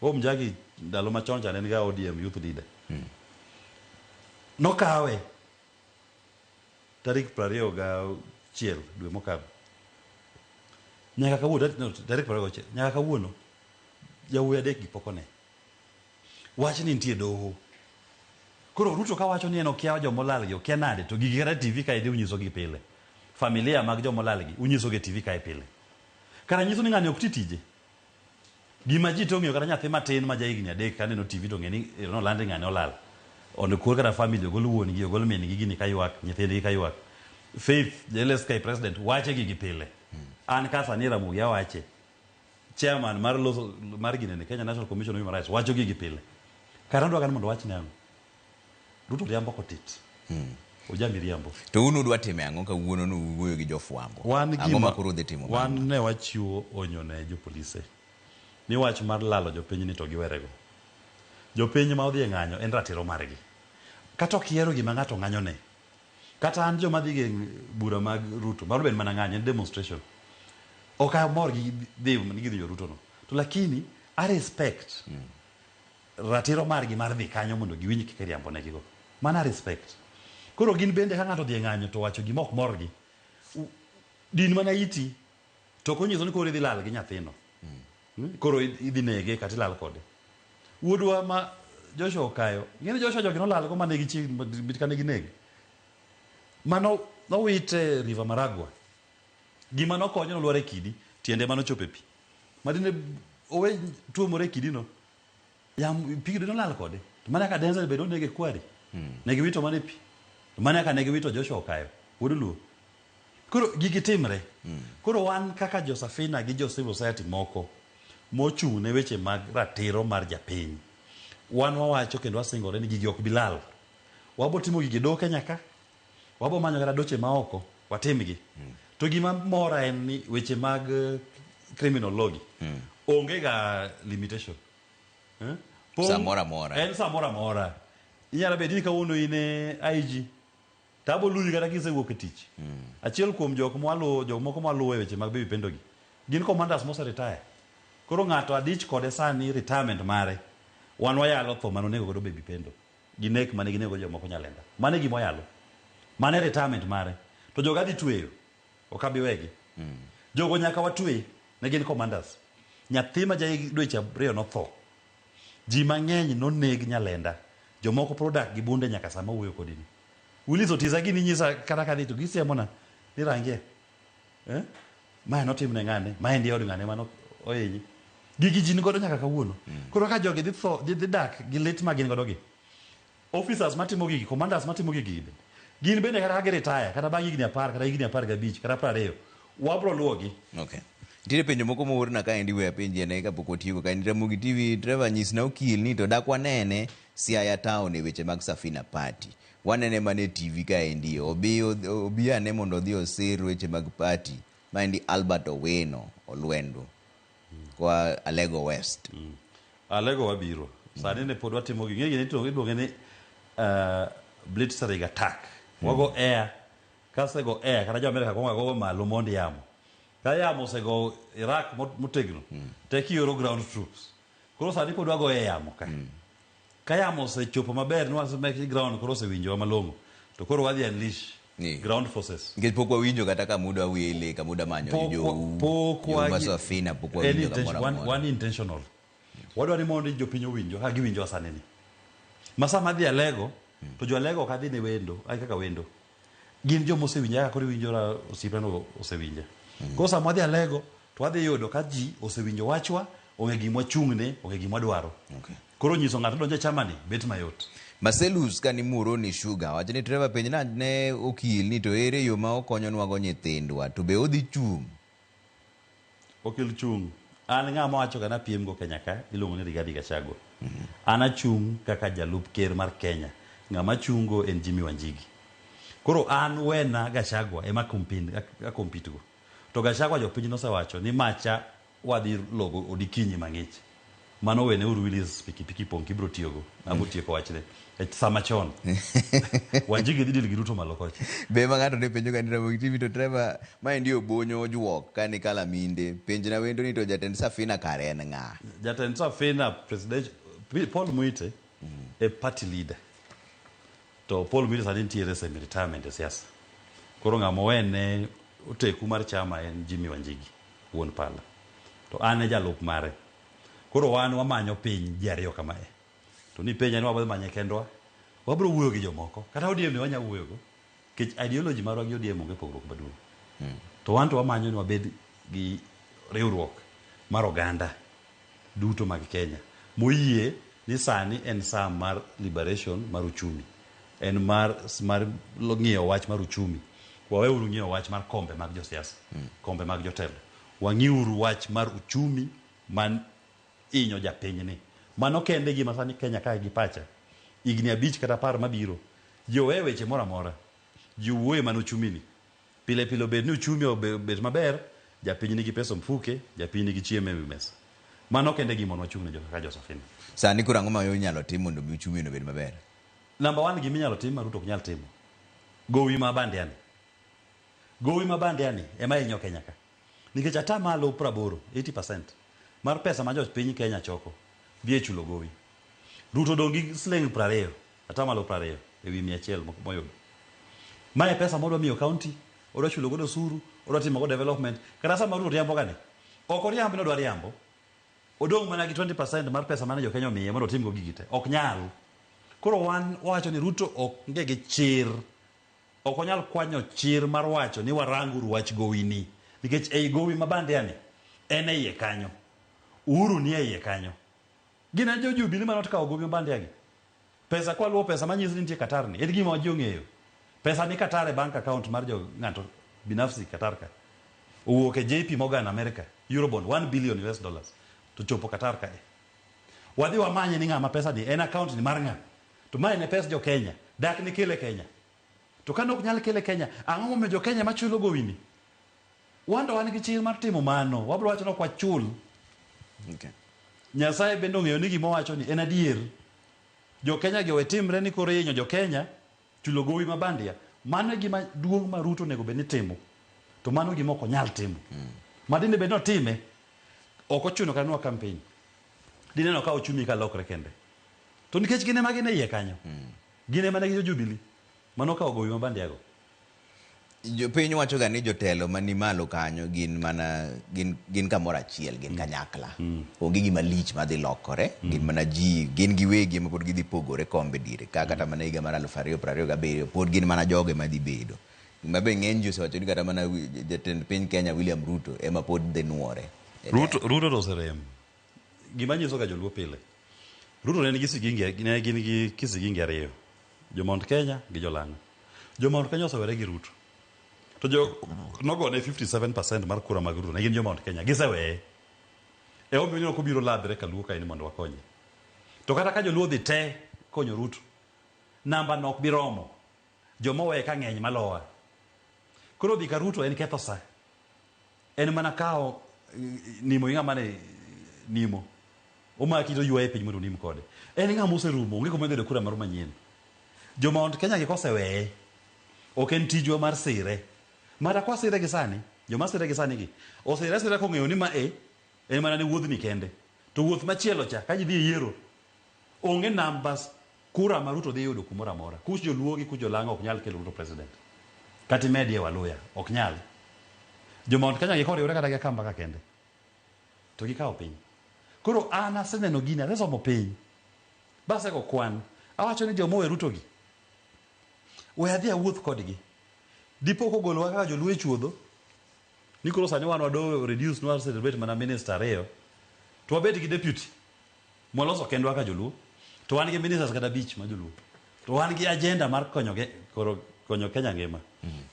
Bob Njagi ndalo machon cha ne en ga ODM youth leader. Nokawe tarik 21 dwe mokalo. Nyaka kawuono, no, tarik 21, nyaka kawuono yawuoyi adek gi pok one. Wach ni nitie doho. Koro Ruto kawacho ni en okia jomolal gi, okia nade, to gigi kata TV kae unyiso gi pile. Familia mag jomolal gi unyiso gi TV kae pile. Kara nyiso ni ng'ani ok ti tije. Gima ji to ong'eyo kata nyathi matin ma ja higni 3 kaneno TV to ng'e ni nolandi ng'ani olal. Ondo kor kata family ogol wuon gi ogol min gi gini kaywak, nyithindgi kaywak. Faith, LSK president wache gigi pile. An ka sani Ramogi awache. Chairman mar loso mar ginene Kenya National Commission on Human Rights wacho gigi pile. Kara odwa ni mondo wach ne ang'o? Ruto riambo kotit. Oja miriambo. To un udwa time ang'o kawuono no uwuoyo gi jofwambo? Wan Ang'o ma koro udhi timo? Wan ne wachiwo onyo ne jopolise ni wach mar lalo jopiny ni to giwerego. Jopiny ma odhi e ng'anyo en ratiro margi. Kata ok ihero gima ng'ato ng'anyo ne. Kata an joma dhi e bura mag Ruto, mano bende mana ng'anyo, en demonstration. Ok amor gi dhi ni gidhi Ruto no. To lakini a respect ratiro margi mar dhi kanyo mondo giwinj kaka iriambo negigo. Mano a respect. Koro gin bende ka ng'ato odhi e ng'anyo to owacho gima ok morgi, din mana iti to ok onyiso ni koro idhi lal gi nyathino. Koro idhi nege kata ilal kode. Wuodwa ma Joshua Okayo, ing'e ni Joshua jogi nolal go mane gichiegni kane ginege. Mano nowite River Maragua. Gima nokonyo nolwar e kidi, tiende mano chopo e pi. Madine owe tuomore e kidino, yam pi nolal kode. To mana kaka Denzel bende onege kwari. Ne giwito mana e pi. To mana kaka ne giwito Joshua Okayo, wuod Luo. Koro gigi timre. Koro wan kaka jo Safina gi jo civil society moko mochung' ne weche mag ratiro mar japiny, wan wawacho kendo wasingore ni gigi ok bi lal. Wabo timo gigi e doho Kenya ka, wabo manyo kata doche maoko watimgi. To gima mora en ni weche mag criminal law gi onge ga limitation. Samoro amora. En samoro amora. Inyalo bedo ni kawuono in e IG to abo luwi kata kisewuok e tich. Achiel kuom jok mwaluwo, jok moko mwaluwo e weche mag Baby Pendo gi, gin commanders mose retire. Koro ng'ato adich kode sani retirement mare. Wan wayalo tho mane onego godo Baby Pendo. Gi nek mane ginego jomoko Nyalenda. Mano e gima wayalo. Mano e retirement mare. To joga adhi tweyo. Ok abi wegi. Jogo nyaka watwe. Ne gin commanders. Nyathi ma ja dweche 2 notho. Ji mang'eny noneg Nyalenda. Jomoko pod odak gi bunde nyaka sama wuoyo kodi ni. Willis Otiza gini nyisa kata kadhi to gisiemona ni rangie. Mae notimne ng'ane, mae ndi od ng'ane mano ohinyi. Gigi ji nigodo nyaka kawuono. Koro ka jogi dhi tho, dhi dak gi lit ma gin godo gi. Officers matimo gigi, commanders matimo gigi bende. Gin bende kata ka gi retire, kata bang' higni 10, kata higni 15, kata 20, Wabro luwogi. Okay. Nitiere penjo moko moorna kaendi we apenji ane kapok watieko kaendi. Ramogi TV, Trevor nyisna okil ni to dak wanene Siaya town e weche mag Safina Party. Wanene mana e TV kaendi. Obi obi ane mondo odhi osir weche mag party. Maendi Albert Owino Olwendu kwa Alego West. Alego wabiro. Sani ne pod watimo gi. Ng'e gini iluonge ni blitzkrieg attack. Wago air. Kasego air kata jo Amerika kuongo gogo malo mond yamo. Ka yamo osego Iraq motegno, to ioro ground troops. Koro sani pod wago e yamo ka. Ka yamo osechopo maber ni wasemeki ground koro osewinjowa malong'o. To koro wadhi unleash ground forces. Nikech pok wawinjo kata ka muda wele, ka muda manyo jou. Pok jou Safina pok wawinjo kamoro amora. Wan intentional. Wadwa ni mondo jopiny owinjo kaka giwinjowa sani ni. Ma sama adhi Alego, to jo Alego ok adhi ne wendo, ai kaka wendo. Gin joma osewinja kaka koro iwinjo osiepna osewinja. Koro sama wadhi Alego, to wadhi yudo ka ji osewinjo wachwa, ong'e gima wachung'ne, ong'e gima wadwaro. Okay. Koro nyiso ng'ato donjo e chama ni bet mayot. Marcellus ka ni Muhoroni Sugar wacho ni Trevor penj na ne okil ni to ere yo ma okonyonwago nyithindwa to be odhi chung'? Okil chung'. An ng'ama wacho ga napiem go Kenya ka iluongo ni Rigathi Gachagua. An achung' kaka jalup ker mar Kenya. Ng'ama chungo en Jimmy Wanjigi. Koro an wena Gachagua ema compete go. To Gachagua jopiny nosewacho ni macha wadhi logo odikinyi mang'ich. Mano wene uru Willis pikipiki pong' kibro tiyogo. Abo tieko wachne. E sama chon. Wanjigi dhi deal gi Ruto malo kocha. Be ma ng'ato ne penjo ga ni Ramogi TV to Trevor maendi obonyo ojuok ka ni Kalaminde. Penjna wendo ni to jatend Safina kare en ng'a? Jatend Safina president Paul Muite e party leader. To Paul Muite sani nitiere semi retirement e siasa. Koro ng'ama owene oteku mar chama en Jimmy Wanjigi wuon pala. To an e jalup mare. Koro wan wamanyo piny ji ariyo kamae. To ni penja ni wabiro manye kendwa, wabiro wuoyo gi jomoko. Kata ODM ne wanya wuoyogo. Nikech ideology marwa gi ODM onge pogruok maduong'. To wan to wamanyo ni wabed gi riwruok mar oganda duto mag Kenya moyie ni sani en saa mar liberation mar uchumi. En mar ng'iyo wach mar uchumi. Waweuru ng'iyo wach mar kombe mag josiasa, kombe mag jotelo. Wang'iuru wach mar uchumi man inyo japinyni. Mano kende gima sani Kenya kae gi pacha. Higni 5 kata 10 mabiro. Ji owe weche moro amora. Ji wuoye mana uchumi ni. Pile pile obed ni uchumi obet maber, japiny nigi pesa mfuke, japiny nigi chiemo e wi mesa. Mano kende gima wachung' ne kaka jo Safina. Sani koro ang'o ma inyalo tim mondo mi uchumi obed maber? Number 1 gima inyalo tim ma Ruto ok nyal timo. Gowi ma bandia ni. Gowi ma bandia ni ema hinyo Kenya ka. Nikech 80% 80% mar pesa ma jopiny Kenya choko dhi e chulo gowi. Ruto dong' gi siling 20, 20% ewi 100 moyudo. Mae pesa modwa miyo county, odwa chulo godo osuru, odwa timo godo development. Kata sama Ruto riambo gani, ok oriamb ni odwa riambo. Odong' mana gi 20% mar pesa mane jo Kenya omiye mondo otim go gigi te. Ok nyal. Koro wan wawacho ni Ruto onge gi chir. Ok onyal kwanyo chir mar wacho ni waranguru wach gowi ni. Nikech ei gowi ma bandia ni, en e iye kanyo. Uhuru ni e iye kanyo. Gin e jo Jubilee mane okawo gowi ma bandia gi. Pesa kwaluwo pesa manyiso ni nitie Qatar ni, en gima ji ong'eyo. Pesa ni Qatar e bank account mar jo ng'ato binafsi Qatar ka. Owuok e JP Morgan America, Eurobond $1 billion US dollars to chopo Qatar kae. Wadhi wamanye ni ng'ama pesa ni en account ni mar ng'a. To mae ne pes jo Kenya, dak ni kele Kenya. To kane ok nyal kele Kenya, ang'o momiyo jo Kenya machulo gowi ni? Wan to wan gi chir mar timo mano, wabiro wacho ni ok wachul. Okay. Nyasaye bende ong'eyo ni gima owacho ni en adier. Jo Kenya gi owe timre ni koro ihinyo jo Kenya chulo gowi ma bandia. Mano e gima duong' ma Ruto onego bed ni timo. To mano gima ok onyal timo. Ma dine bed ni otime, ok ochuno kata nwa campaign. Dineno ka uchumi ka lokre kende. To nikech gin ema gin e iye kanyo. Gin ema ne gi jo Jubilee. Mano okawo gowi ma bandia go. Jopiny wacho ga ni jotelo mani malo kanyo gin mana gin kamoro achiel, gin kanyakla. Onge gima lich madhi lokore, gin mana ji, gin giwegi ema pod gidhi pogore kombe diere ka kata mana higa mar 2027 pod gin mana joge madhi bedo. Ma be ng'eny ji osewacho ni kata mana jatend piny Kenya William Ruto ema pod dhi nuore. Ruto to oserem. Gima nyiso ga joluo pile. Ruto ne nigi sigingi, ne gin gi kisigingi ariyo. Jo Mount Kenya gi jo Lang'o. Jo Mount Kenya osewere gi Ruto. To jo nogone 57% mar kura mag Ruto ne gin jo Mount Kenya. Giseweye. E omiyo ineno kobiro ladhre kaluo kae ni mondo wakonye. To kata ka joluo dhi te konyo Ruto, namba no ok bi romo. Joma oweye ka ng'eny malowa. Koro dhi ka Ruto en ketho sa. En mana kawo nimo gi ng'ama ne nimo. Omaki to ywaye piny mondo onim kode. En ng'ama oserumo, onge kuma idhi yudo kura moro manyien. Jo Mount Kenya gi koseweye, ok en tijwa mar sire. Mara kwasire gi sani, joma sire gi sani gi, osire asira kong'eyo ni ma e, en mana ne wuodhni kende. To wuoth machielo cha, ka ji dhi e yiero, onge numbers kura ma Ruto dhi yudo kumoro amora. Kuch joluo gi kuch jolang'o ok nyal kelo Ruto president. Kata imedie Waluya, ok nyal. Jo Mount Kenya gi koriwre kata gi Akamba ka kende, to gikawo piny. Koro an aseneno gini, asesomo piny, basego kwan. Awacho ni joma owe Ruto gi, we adhi awuoth kodgi. Dipo kogolowa kaka joluo e chuodho, ni koro sani wan wado reduce nwa celebrate mana minister ariyo, to wabed gi deputy mwaloso kendwa kaka joluo, to wan gi ministers kata abich ma joluo, to wan gi agenda mar konyo, koro, konyo Kenya ngima.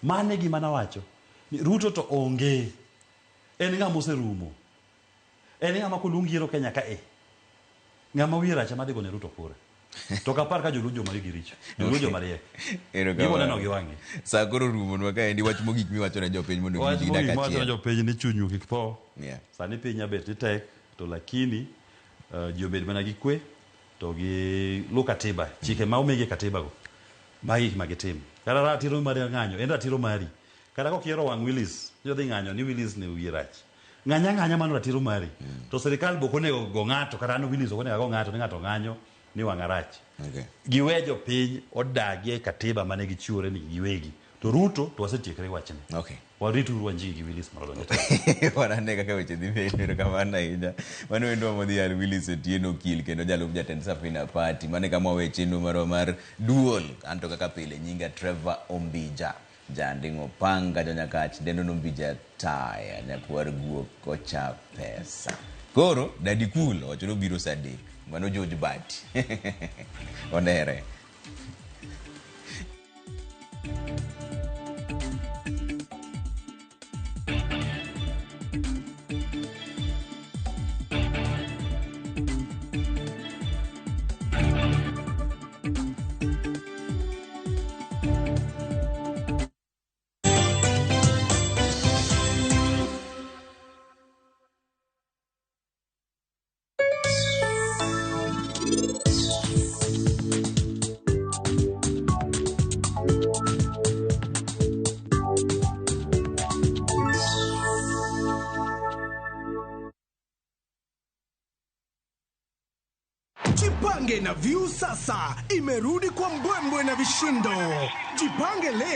Mano e gima nawacho ni Ruto to onge, en ng'ama oserumo, en ng'ama koluong yiero Kenya ka e, ng'ama wiye rach ema dhi gone Ruto kura. To ok apar ka joluo joma wigi richo, joluo Okay. joma riek. Erokamano. Gibo neno gi wang'gi. Sa koro rumonwa kaendi wach mogik miwacho ne jopiny mondo Wach giwinj gi mogik dakika mawacho ne achiel. jopiny ni chunyu kik tho. Yeah. Sani piny abet ni tek, to lakini ji obed mana gi kwe to gi lu katiba, chike ma omigi e katiba go. Magi gik ma gitim. Kata ratiro mar ng'anyo, en ratiro mari. Kata kok ihero wang' Willis, idhi ng'anyo ni Willis ni wiye rach. Ng'anya ng'anya mano ratiro mari. To sirikal be ok onego go ng'ato, kata an Willis ok onego ago ng'ato ni ng'ato ng'anyo ni wang'a rach. Okay. Giwe jopiny odagie e katiba mane gichiwore ni giwegi. To Ruto to wasetiekre wachne. Okay. Warituru Wanjigi gi Willis mondo odonj e telo. Wanane kaka weche dhi bedo, erokamano ahinya. Mano wendwa modhial Willis Otieno Okil kendo jalup jatend Safina Party. Mano e kama wawe chenro marwa mar duol. Anto kaka pile nyinga Trevor Ombija. Janding'o panga jonyakach dendo nombija taya nyakwar guok ocha pesa. Koro Daddy Cool owacho ni obiro saa 3. Mano George Bati. Onere. Jipange na Viusasa imerudi kwa mbwembwe na vishindo. Jipange leo.